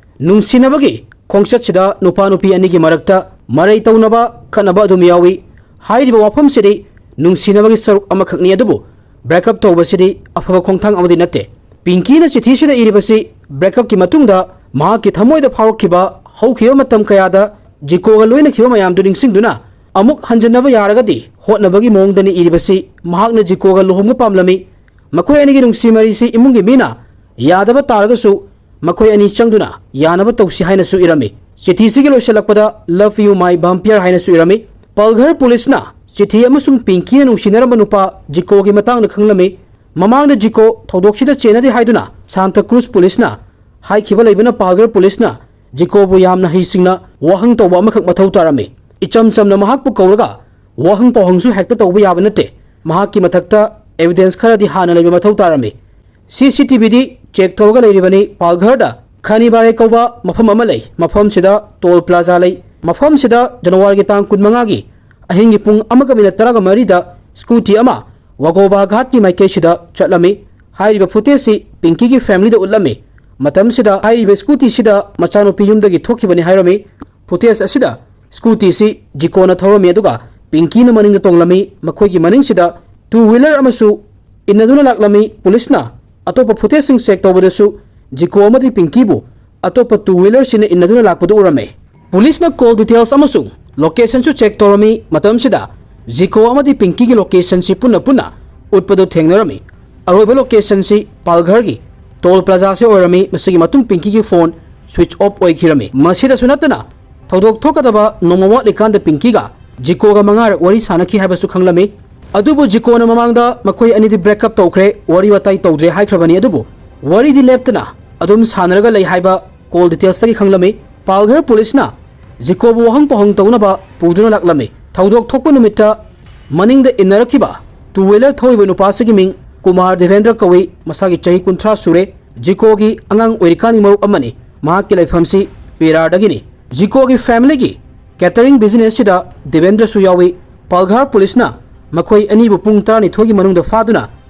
ꯅꯨꯡꯁꯤꯅꯕꯒꯤ ꯈꯣꯡꯆꯠꯁꯤꯗ ꯅꯨꯄꯥ ꯅꯨꯄꯤ ꯑꯅꯤꯒꯤ ꯃꯔꯛꯇ ꯃꯔꯩ ꯇꯧꯅꯕ, ꯈꯠꯅꯕ ꯑꯗꯨꯝ ꯌꯥꯎꯏ꯫ ꯍꯥꯏꯔꯤꯕ ꯋꯥꯐꯝꯁꯤꯗꯤ ꯅꯨꯡꯁꯤꯅꯕꯒꯤ ꯁꯔꯨꯛ ꯑꯃꯈꯛꯅꯤ, ꯑꯗꯨꯕꯨ ꯕ꯭ꯔꯦꯛꯑꯞ ꯇꯧꯕꯁꯤꯗꯤ ꯑꯐꯕ ꯈꯣꯡꯊꯥꯡ ꯑꯃꯗꯤ ꯅꯠꯇꯦ꯫ ꯄꯤꯡꯀꯤꯅ ꯆꯤꯊꯤꯁꯤꯗ ꯏꯔꯤꯕꯁꯤ ꯕ꯭ꯔꯦꯛꯑꯞꯀꯤ ꯃꯇꯨꯡꯗ ꯃꯍꯥꯛꯀꯤ ꯊꯃꯣꯏꯗ ꯐꯥꯎꯔꯛꯈꯤꯕ ꯍꯧꯈꯤꯕ ꯃꯇꯝ ꯀꯌꯥꯗ ꯖꯤꯀꯣꯒ ꯂꯣꯏꯅꯈꯤꯕ ꯃꯌꯥꯝꯗꯨ ꯅꯤꯡꯁꯤꯡꯗꯨꯅ ꯑꯃꯨꯛ ꯍꯟꯖꯤꯟꯅꯕ ꯌꯥꯔꯒꯗꯤ ꯍꯣꯠꯅꯕꯒꯤ ꯃꯑꯣꯡꯗꯅꯤ ꯏꯔꯤꯕꯁꯤ꯫ ꯃꯍꯥꯛꯅ ꯖꯤꯀꯣꯒ ꯂꯨꯍꯣꯡꯕ ꯄꯥꯝꯂꯝꯃꯤ꯫ ꯃꯈꯣꯏ ꯑꯅꯤꯒꯤ ꯅꯨꯡꯁꯤ ꯃꯔꯤꯁꯤ ꯏꯃꯨꯡꯒꯤ ꯃꯤꯅ ꯌꯥꯗꯕ ꯇꯥꯔꯒꯁꯨ ꯃꯈꯣꯏ ꯑꯅꯤ ꯆꯪꯗꯨꯅ ꯌꯥꯅꯕ ꯇꯧꯁꯤ ꯍꯥꯏꯅꯁꯨ ꯏꯔꯝꯃꯤ꯫ ꯆꯤꯊꯤꯁꯤꯒꯤ ꯂꯣꯏꯁꯤꯜꯂꯛꯄꯗ "Love you, my vampire" ꯍꯥꯏꯅꯁꯨ ꯏꯔꯝꯃꯤ꯫ ꯄꯥꯜꯘꯔ ꯄꯨꯂꯤꯁꯅ ꯆꯤꯊꯤ ꯑꯃꯁꯨꯡ ꯄꯤꯡꯀꯤꯅ ꯅꯨꯡꯁꯤꯅꯔꯝꯕ ꯅꯨꯄꯥ ꯖꯤꯀꯣꯒꯤ ꯃꯇꯥꯡꯗ ꯈꯪꯂꯝꯃꯤ꯫ ꯃꯃꯥꯡꯗ ꯖꯤꯀꯣ ꯊꯧꯗꯣꯛꯁꯤꯗ ꯆꯦꯟꯅꯗꯦ ꯍꯥꯏꯗꯨꯅ ꯁꯥꯟꯇ ꯀ꯭ꯔꯨꯖ ꯄꯨꯂꯤꯁꯅ ꯍꯥꯏꯈꯤꯕ ꯂꯩꯕꯅ, ꯄꯥꯜꯘꯔ ꯄꯨꯂꯤꯁꯅ ꯖꯤꯀꯣꯕꯨ ꯌꯥꯝꯅ ꯍꯩꯁꯤꯡꯅ ꯋꯥꯍꯪ ꯇꯧꯕ ꯑꯃꯈꯛ ꯃꯊꯧ ꯇꯥꯔꯝꯃꯤ꯫ ꯏꯆꯝ ꯆꯝꯅ ꯃꯍꯥꯛꯄꯨ ꯀꯧꯔꯒ ꯋꯥꯍꯪ ꯄꯥꯎꯍꯪꯁꯨ ꯍꯦꯛꯇ ꯇꯧꯕ ꯌꯥꯕ ꯅꯠꯇꯦ꯫ ꯃꯍꯥꯛꯀꯤ ꯃꯊꯛꯇ ꯑꯦꯚꯤꯗꯦꯟꯁ ꯈꯔꯗꯤ ꯍꯥꯟꯅ ꯂꯩꯕ ꯃꯊꯧ ꯇꯥꯔꯝꯃꯤ꯫ ꯁꯤ ꯁꯤ ꯇꯤ ꯚꯤꯗꯤ ꯆꯦꯛ ꯇꯧꯔꯒ ꯂꯩꯔꯤꯕꯅꯤ꯫ ꯄꯥꯜꯘꯔꯗ ꯈꯅꯤꯕꯥꯔꯦ ꯀꯧꯕ ꯃꯐꯝ ꯑꯃ ꯂꯩ꯫ ꯃꯐꯝꯁꯤꯗ ꯇꯣꯜ ꯄ꯭ꯂꯥꯖꯥ ꯂꯩ꯫ ꯃꯐꯝꯁꯤꯗ ꯖꯅꯋꯥꯔꯤꯒꯤ ꯇꯥꯡ ꯀꯨꯟꯃꯉꯥꯒꯤ ꯑꯍꯤꯡꯒꯤ ꯄꯨꯡ ꯑꯃꯒ ꯃꯤꯅꯠ ꯇꯔꯥꯒ ꯃꯔꯤꯗ ꯁ꯭ꯀꯨꯇꯤ ꯑꯃ ꯋꯥꯒꯣꯕꯥ ꯘꯥꯠꯀꯤ ꯃꯥꯏꯀꯩꯁꯤꯗ ꯆꯠꯂꯝꯃꯤ꯫ ꯍꯥꯏꯔꯤꯕ ꯐꯨꯇꯦꯖꯁꯤ ꯄꯤꯡꯀꯤꯒꯤ ꯐꯦꯃꯤꯂꯤꯗ ꯎꯠꯂꯝꯃꯤ꯫ ꯃꯇꯝꯁꯤꯗ ꯍꯥꯏꯔꯤꯕ ꯁ꯭ꯀꯨꯇꯤꯁꯤꯗ ꯃꯆꯥꯅꯨꯄꯤ ꯌꯨꯝꯗꯒꯤ ꯊꯣꯛꯈꯤꯕꯅꯤ ꯍꯥꯏꯔꯝꯃꯤ꯫ ꯐꯨꯇꯦꯖ ꯑꯁꯤꯗ ꯁ꯭ꯀꯨꯇꯤꯁꯤ ꯖꯤꯀꯣꯅ ꯊꯧꯔꯝꯃꯤ, ꯑꯗꯨꯒ ꯄꯤꯡꯀꯤꯅ ꯃꯅꯤꯡꯗ ꯇꯣꯡꯂꯝꯃꯤ꯫ ꯃꯈꯣꯏꯒꯤ ꯃꯅꯤꯡꯁꯤꯗ ꯇꯨ ꯋꯤꯂꯔ ꯑꯃꯁꯨ ꯏꯟꯅꯗꯨꯅ ꯂꯥꯛꯂꯝꯃꯤ꯫ ꯄꯨꯂꯤꯁꯅ ꯑꯇꯣꯞꯄ ꯐꯨꯇꯦꯖꯁꯤꯡ ꯆꯦꯛ ꯇꯧꯕꯗꯁꯨ ꯖꯤꯀꯣ ꯑꯃꯗꯤ ꯄꯤꯡꯀꯤꯕꯨ ꯑꯇꯣꯞꯄ ꯇꯨ ꯋꯤꯂꯔꯁꯤꯡꯅ ꯏꯟꯅꯗꯨꯅ ꯂꯥꯛꯄꯗꯨ ꯎꯔꯝꯃꯤ꯫ ꯄꯨꯂꯤꯁꯅ ꯀꯣꯜ ꯗꯤꯇꯦꯜꯁ ꯑꯃꯁꯨꯡ ꯂꯣꯀꯦꯁꯟꯁꯨ ꯆꯦꯛ ꯇꯧꯔꯝꯃꯤ꯫ ꯃꯇꯝꯁꯤꯗ ꯖꯤꯀꯣ ꯑꯃꯗꯤ ꯄꯤꯡꯀꯤꯒꯤ ꯂꯣꯀꯦꯁꯟꯁꯤ ꯄꯨꯟꯅ ꯄꯨꯟꯅ ꯎꯠꯄꯗꯨ ꯊꯦꯡꯅꯔꯝꯃꯤ꯫ ꯑꯔꯣꯏꯕ ꯂꯣꯀꯦꯁꯟꯁꯤ ꯄꯥꯜꯘꯔꯒꯤ ꯇꯣꯜ ꯄ꯭ꯂꯥꯖꯥꯁꯦ ꯑꯣꯏꯔꯝꯃꯤ꯫ ꯃꯁꯤꯒꯤ ꯃꯇꯨꯡ ꯄꯤꯡꯀꯤꯒꯤ ꯐꯣꯟ ꯁ꯭ꯋꯤꯆ ꯑꯣꯐ ꯑꯣꯏꯈꯤꯔꯝꯃꯤ꯫ ꯃꯁꯤꯗꯁꯨ ꯅꯠꯇꯅ ꯊꯧꯗꯣꯛ ꯊꯣꯛꯀꯗꯕ ꯅꯣꯡꯃ ꯋꯥꯠꯂꯤꯀꯥꯟꯗ ꯄꯤꯡꯀꯤꯒ ꯖꯤꯀꯣꯒ ꯃꯉꯥꯔꯛ ꯋꯥꯔꯤ ꯁꯥꯟꯅꯈꯤ ꯍꯥꯏꯕꯁꯨ ꯈꯪꯂꯝꯃꯤ꯫ ꯑꯗꯨꯕꯨ ꯖꯤꯀꯣꯅ ꯃꯃꯥꯡꯗ ꯃꯈꯣꯏ ꯑꯅꯤꯗꯤ ꯕ꯭ꯔꯦꯛꯑꯞ ꯇꯧꯈ꯭ꯔꯦ, ꯋꯥꯔꯤ ꯋꯥꯇꯥꯏ ꯇꯧꯗ꯭ꯔꯦ ꯍꯥꯏꯈ꯭ꯔꯕꯅꯤ, ꯑꯗꯨꯕꯨ ꯋꯥꯔꯤꯗꯤ ꯂꯦꯞꯇꯅ ꯑꯗꯨꯝ ꯁꯥꯟꯅꯔꯒ ꯂꯩ ꯍꯥꯏꯕ ꯀꯣꯜ ꯗꯤꯇꯦꯜꯁꯇꯒꯤ ꯈꯪꯂꯝꯃꯤ꯫ ꯄꯥꯜꯘꯔ ꯄꯨꯂꯤꯁꯅ ꯖꯤꯀꯣꯕꯨ ꯋꯥꯍꯪ ꯄꯥꯎꯍꯪ ꯇꯧꯅꯕ ꯄꯨꯗꯨꯅ ꯂꯥꯛꯂꯝꯃꯤ꯫ ꯊꯧꯗꯣꯛ ꯊꯣꯛꯄ ꯅꯨꯃꯤꯠꯇ ꯃꯅꯤꯡꯗ ꯏꯟꯅꯔꯛꯈꯤꯕ ꯇꯨ ꯋꯤꯂꯔ ꯊꯧꯔꯤꯕ ꯅꯨꯄꯥꯁꯤꯒꯤ ꯃꯤꯡ ꯀꯨꯃꯥꯔ ꯗꯦꯕꯦꯟꯗ꯭ꯔ ꯀꯧꯏ꯫ ꯃꯁꯥꯒꯤ ꯆꯍꯤ ꯀꯨꯟꯊ꯭ꯔꯥ ꯁꯨꯔꯦ꯫ ꯖꯤꯀꯣꯒꯤ ꯑꯉꯥꯡ ꯑꯣꯏꯔꯤꯀꯥꯟꯒꯤ ꯃꯔꯨꯞ ꯑꯃꯅꯤ꯫ ꯃꯍꯥꯛꯀꯤ ꯂꯩꯐꯝꯁꯤ ꯄꯦꯔꯥꯔꯗꯒꯤꯅꯤ꯫ ꯖꯤꯀꯣꯒꯤ ꯐꯦꯃꯤꯂꯤꯒꯤ ꯀꯦꯇꯔꯤꯡ ꯕꯤꯖꯤꯅꯦꯁꯁꯤꯗ ꯗꯦꯕꯦꯟꯗ꯭ꯔꯁꯨ ꯌꯥꯎꯏ꯫ ꯄꯥꯜꯘꯥꯔ ꯄꯨꯂꯤꯁꯅ ꯃꯈꯣꯏ ꯑꯅꯤꯕꯨ ꯄꯨꯡ ꯇꯔꯥꯅꯤꯊꯣꯏꯒꯤ ꯃꯅꯨꯡꯗ ꯐꯥꯗꯨꯅ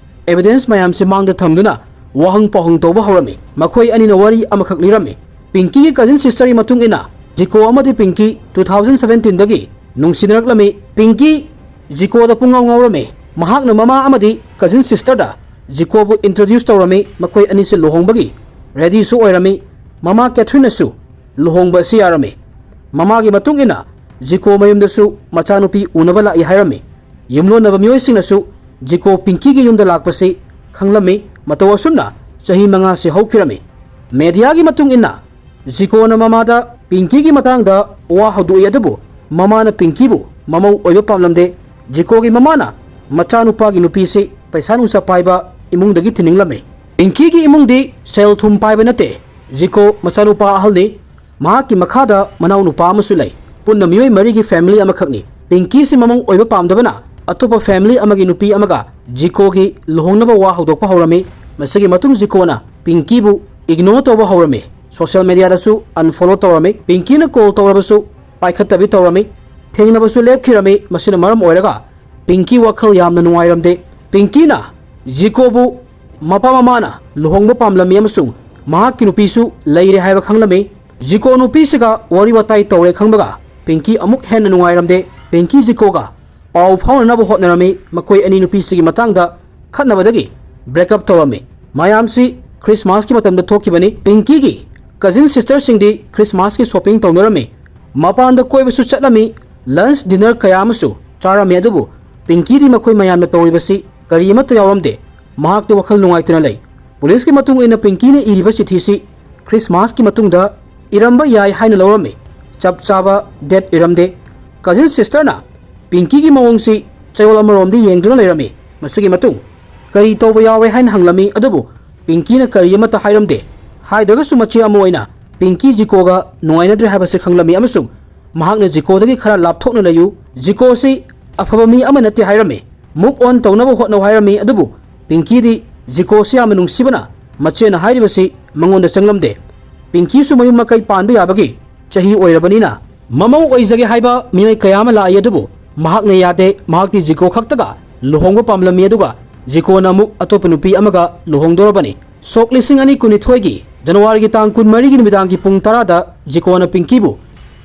ꯑꯦꯚꯤꯗꯦꯟꯁ ꯃꯌꯥꯝꯁꯤ ꯃꯥꯡꯗ ꯊꯝꯗꯨꯅ ꯋꯥꯍꯪ ꯄꯥꯎꯍꯪ ꯇꯧꯕ ꯍꯧꯔꯝꯃꯤ꯫ ꯃꯈꯣꯏ ꯑꯅꯤꯅ ꯋꯥꯔꯤ ꯑꯃꯈꯛ ꯂꯤꯔꯝꯃꯤ꯫ ꯄꯤꯡꯀꯤꯒꯤ ꯀꯖꯤꯟ ꯁꯤꯁꯇꯔꯒꯤ ꯃꯇꯨꯡ ꯏꯟꯅ, ꯖꯤꯀꯣ ꯑꯃꯗꯤ ꯄꯤꯡꯀꯤ ꯇꯨ ꯊꯥꯎꯖꯟ ꯁꯚꯦꯟꯇꯤꯟꯗꯒꯤ ꯅꯨꯡꯁꯤꯅꯔꯛꯂꯝꯃꯤ꯫ ꯄꯤꯡꯀꯤ ꯖꯤꯀꯣꯗ ꯄꯨꯡꯉꯥꯎ ꯉꯥꯎꯔꯝꯃꯤ꯫ ꯃꯍꯥꯛꯅ ꯃꯃꯥ ꯑꯃꯗꯤ ꯀꯖꯤꯟ ꯁꯤꯁꯇꯔꯗ ꯖꯤꯀꯣꯕꯨ ꯏꯟꯇ꯭ꯔꯣꯗ꯭ꯌꯨꯁ ꯇꯧꯔꯝꯃꯤ꯫ ꯃꯈꯣꯏ ꯑꯅꯤꯁꯤ ꯂꯨꯍꯣꯡꯕꯒꯤ ꯔꯦꯗꯤꯁꯨ ꯑꯣꯏꯔꯝꯃꯤ꯫ ꯃꯃꯥ ꯀꯦꯊ꯭ꯔꯤꯟꯅꯁꯨ ꯂꯨꯍꯣꯡꯕ ꯑꯁꯤ ꯌꯥꯔꯝꯃꯤ꯫ ꯃꯃꯥꯒꯤ ꯃꯇꯨꯡ ꯏꯟꯅ ꯖꯤꯀꯣ ꯃꯌꯨꯝꯗꯁꯨ ꯃꯆꯥꯅꯨꯄꯤ ꯎꯅꯕ ꯂꯥꯛꯏ ꯍꯥꯏꯔꯝꯃꯤ꯫ ꯌꯨꯝꯂꯣꯟꯅꯕ ꯃꯤꯑꯣꯏꯁꯤꯡꯅꯁꯨ ꯖꯤꯀꯣ ꯄꯤꯡꯀꯤꯒꯤ ꯌꯨꯝꯗ ꯂꯥꯛꯄꯁꯤ ꯈꯪꯂꯝꯃꯤ꯫ ꯃꯇꯧ ꯑꯁꯨꯝꯅ ꯆꯍꯤ ꯃꯉꯥꯁꯤ ꯍꯧꯈꯤꯔꯝꯃꯤ꯫ ꯃꯦꯗꯤꯌꯥꯒꯤ ꯃꯇꯨꯡ ꯏꯟꯅ ꯖꯤꯀꯣꯅ ꯃꯃꯥꯗ ꯄꯤꯡꯀꯤꯒꯤ ꯃꯇꯥꯡꯗ ꯋꯥ ꯍꯧꯗꯣꯛꯏ, ꯑꯗꯨꯕꯨ ꯃꯃꯥꯅ ꯄꯤꯡꯀꯤꯕꯨ ꯃꯃꯧ ꯑꯣꯏꯕ ꯄꯥꯝꯂꯝꯗꯦ꯫ ꯖꯤꯀꯣꯒꯤ ꯃꯃꯥꯅ ꯃꯆꯥꯅꯨꯄꯥꯒꯤ ꯅꯨꯄꯤꯁꯤ ꯄꯩꯁꯥ ꯅꯨꯡꯁꯥ ꯄꯥꯏꯕ ꯏꯃꯨꯡꯗꯒꯤ ꯊꯤꯅꯤꯡꯂꯝꯃꯤ꯫ ꯄꯤꯡꯀꯤꯒꯤ ꯏꯃꯨꯡꯗꯤ ꯁꯦꯜ ꯊꯨꯝ ꯄꯥꯏꯕ ꯅꯠꯇꯦ꯫ ꯖꯤꯀꯣ ꯃꯆꯥꯅꯨꯄꯥ ꯑꯍꯜꯅꯤ꯫ ꯃꯍꯥꯛꯀꯤ ꯃꯈꯥꯗ ꯃꯅꯥꯎꯅꯨꯄꯥ ꯑꯃꯁꯨ ꯂꯩ꯫ ꯄꯨꯟꯅ ꯃꯤꯑꯣꯏ ꯃꯔꯤꯒꯤ ꯐꯦꯃꯤꯂꯤ ꯑꯃꯈꯛꯅꯤ꯫ ꯄꯤꯡꯀꯤꯁꯤ ꯃꯃꯧ ꯑꯣꯏꯕ ꯄꯥꯝꯗꯕꯅ ꯑꯇꯣꯞꯄ ꯐꯦꯃꯤꯂꯤ ꯑꯃꯒꯤ ꯅꯨꯄꯤ ꯑꯃꯒ ꯖꯤꯀꯣꯒꯤ ꯂꯨꯍꯣꯡꯅꯕ ꯋꯥ ꯍꯧꯗꯣꯛꯄ ꯍꯧꯔꯝꯃꯤ꯫ ꯃꯁꯤꯒꯤ ꯃꯇꯨꯡ ꯖꯤꯀꯣꯅ ꯄꯤꯡꯀꯤꯕꯨ ꯏꯒꯅꯣꯔ ꯇꯧꯕ ꯍꯧꯔꯝꯃꯤ꯫ ꯁꯣꯁꯤꯌꯦꯜ ꯃꯦꯗꯤꯌꯥꯗꯁꯨ ꯑꯟꯐꯣꯂꯣ ꯇꯧꯔꯝꯃꯤ꯫ ꯄꯤꯡꯀꯤꯅ ꯀꯣꯜ ꯇꯧꯔꯕꯁꯨ ꯄꯥꯏꯈꯠꯇꯕꯤ ꯇꯧꯔꯝꯃꯤ꯫ ꯊꯦꯡꯅꯕꯁꯨ ꯂꯦꯞꯈꯤꯔꯝꯃꯤ꯫ ꯃꯁꯤꯅ ꯃꯔꯝ ꯑꯣꯏꯔꯒ ꯄꯤꯡꯀꯤ ꯋꯥꯈꯜ ꯌꯥꯝꯅ ꯅꯨꯡꯉꯥꯏꯔꯝꯗꯦ꯫ ꯄꯤꯡꯀꯤꯅ ꯖꯤꯀꯣꯕꯨ ꯃꯄꯥ ꯃꯃꯥꯅ ꯂꯨꯍꯣꯡꯕ ꯄꯥꯝꯂꯝꯃꯤ ꯑꯃꯁꯨꯡ ꯃꯍꯥꯛꯀꯤ ꯅꯨꯄꯤꯁꯨ ꯂꯩꯔꯦ ꯍꯥꯏꯕ ꯈꯪꯂꯝꯃꯤ꯫ ꯖꯤꯀꯣ ꯅꯨꯄꯤꯁꯤꯒ ꯋꯥꯔꯤ ꯋꯥꯇꯥꯏ ꯇꯧꯔꯦ ꯈꯪꯕꯒ ꯄꯤꯡꯀꯤ ꯑꯃꯨꯛ ꯍꯦꯟꯅ ꯅꯨꯡꯉꯥꯏꯔꯝꯗꯦ꯫ ꯄꯤꯡꯀꯤ ꯖꯤꯀꯣꯒ ꯄꯥꯎ ꯐꯥꯎꯅꯅꯕ ꯍꯣꯠꯅꯔꯝꯃꯤ꯫ ꯃꯈꯣꯏ ꯑꯅꯤ ꯅꯨꯄꯤꯁꯤꯒꯤ ꯃꯇꯥꯡꯗ ꯈꯠꯅꯕꯗꯒꯤ ꯕ꯭ꯔꯦꯛꯑꯞ ꯇꯧꯔꯝꯃꯤ꯫ ꯃꯌꯥꯝꯁꯤ ꯈ꯭ꯔꯤꯁꯃꯥꯁꯀꯤ ꯃꯇꯝꯗ ꯊꯣꯛꯈꯤꯕꯅꯤ꯫ ꯄꯤꯡꯀꯤꯒꯤ ꯀꯖꯤꯟ ꯁꯤꯁꯇꯔꯁꯤꯡꯗꯤ ꯈ꯭ꯔꯤꯁꯃꯥꯁꯀꯤ ꯁꯣꯄꯤꯡ ꯇꯧꯅꯔꯝꯃꯤ꯫ ꯃꯄꯥꯟꯗ ꯀꯣꯏꯕꯁꯨ ꯆꯠꯂꯝꯃꯤ꯫ ꯂꯟꯁ ꯗꯤꯅꯔ ꯀꯌꯥ ꯑꯃꯁꯨ ꯆꯥꯔꯝꯃꯤ꯫ ꯑꯗꯨꯕꯨ ꯄꯤꯡꯀꯤꯗꯤ ꯃꯈꯣꯏ ꯃꯌꯥꯝꯅ ꯇꯧꯔꯤꯕꯁꯤ ꯀꯔꯤ ꯑꯃꯠꯇ ꯌꯥꯎꯔꯝꯗꯦ꯫ ꯃꯍꯥꯛꯇꯤ ꯋꯥꯈꯜ ꯅꯨꯡꯉꯥꯏꯇꯅ ꯂꯩ꯫ ꯄꯨꯂꯤꯁꯀꯤ ꯃꯇꯨꯡ ꯏꯟꯅ ꯄꯤꯡꯀꯤꯅ ꯏꯔꯤꯕ ꯆꯤꯊꯤꯁꯤ ꯈ꯭ꯔꯤꯁꯃꯥꯁꯀꯤ ꯃꯇꯨꯡꯗ ꯏꯔꯝꯕ ꯌꯥꯏ ꯍꯥꯏꯅ ꯂꯧꯔꯝꯃꯤ꯫ ꯆꯞ ꯆꯥꯕ ꯗꯦꯠ ꯏꯔꯝꯗꯦ꯫ ꯀꯖꯤꯟ ꯁꯤꯁꯇꯔꯅ ꯄꯤꯡꯀꯤꯒꯤ ꯃꯑꯣꯡꯁꯤ ꯆꯌꯣꯜ ꯑꯃꯔꯣꯝꯗꯤ ꯌꯦꯡꯗꯨꯅ ꯂꯩꯔꯝꯃꯤ꯫ ꯃꯁꯤꯒꯤ ꯃꯇꯨꯡ ꯀꯔꯤ ꯇꯧꯕ ꯌꯥꯎꯔꯦ ꯍꯥꯏꯅ ꯍꯪꯂꯝꯃꯤ, ꯑꯗꯨꯕꯨ ꯄꯤꯡꯀꯤꯅ ꯀꯔꯤ ꯑꯃꯠꯇ ꯍꯥꯏꯔꯝꯗꯦ꯫ ꯍꯥꯏꯗ꯭ꯔꯒꯁꯨ ꯃꯆꯦ ꯑꯃ ꯑꯣꯏꯅ ꯄꯤꯡꯀꯤ ꯖꯤꯀꯣꯒ ꯅꯨꯡꯉꯥꯏꯅꯗ꯭ꯔꯦ ꯍꯥꯏꯕꯁꯤ ꯈꯪꯂꯝꯃꯤ ꯑꯃꯁꯨꯡ ꯃꯍꯥꯛꯅ ꯖꯤꯀꯣꯗꯒꯤ ꯈꯔ ꯂꯥꯞꯊꯣꯛꯅ ꯂꯩꯌꯨ, ꯖꯤꯀꯣꯁꯤ ꯑꯐꯕ ꯃꯤ ꯑꯃ ꯅꯠꯇꯦ ꯍꯥꯏꯔꯝꯃꯤ꯫ ꯃꯨꯚ ꯑꯣꯟ ꯇꯧꯅꯕ ꯍꯣꯠꯅꯧ ꯍꯥꯏꯔꯝꯃꯤ, ꯑꯗꯨꯕꯨ ꯄꯤꯡꯀꯤꯗꯤ ꯖꯤꯀꯣꯁꯤ ꯌꯥꯝꯅ ꯅꯨꯡꯁꯤꯕꯅ ꯃꯆꯦꯅ ꯍꯥꯏꯔꯤꯕꯁꯤ ꯃꯉꯣꯟꯗ ꯆꯪꯂꯝꯗꯦ꯫ ꯄꯤꯡꯀꯤꯁꯨ ꯃꯌꯨꯝ ꯃꯀꯩ ꯄꯥꯟꯕ ꯌꯥꯕꯒꯤ ꯆꯍꯤ ꯑꯣꯏꯔꯕꯅꯤꯅ ꯃꯃꯧ ꯑꯣꯏꯖꯒꯦ ꯍꯥꯏꯕ ꯃꯤꯑꯣꯏ ꯀꯌꯥ ꯑꯃ ꯂꯥꯛꯏ, ꯑꯗꯨꯕꯨ ꯃꯍꯥꯛꯅ ꯌꯥꯗꯦ꯫ ꯃꯍꯥꯛꯇꯤ ꯖꯤꯀꯣ ꯈꯛꯇꯒ ꯂꯨꯍꯣꯡꯕ ꯄꯥꯝꯂꯝꯃꯤ, ꯑꯗꯨꯒ ꯖꯤꯀꯣꯅ ꯑꯃꯨꯛ ꯑꯇꯣꯞꯄ ꯅꯨꯄꯤ ꯑꯃꯒ ꯂꯨꯍꯣꯡꯗꯣꯔꯕꯅꯤ꯫ ꯁꯣꯛ ꯂꯤꯁꯤꯡ ꯑꯅꯤ ꯀꯨꯟꯅꯤꯊꯣꯏꯒꯤ ꯖꯅꯋꯥꯔꯤꯒꯤ ꯇꯥꯡ ꯀꯨꯟꯃꯔꯤꯒꯤ ꯅꯨꯃꯤꯗꯥꯡꯒꯤ ꯄꯨꯡ ꯇꯔꯥꯗ ꯖꯤꯀꯣꯅ ꯄꯤꯡꯀꯤꯕꯨ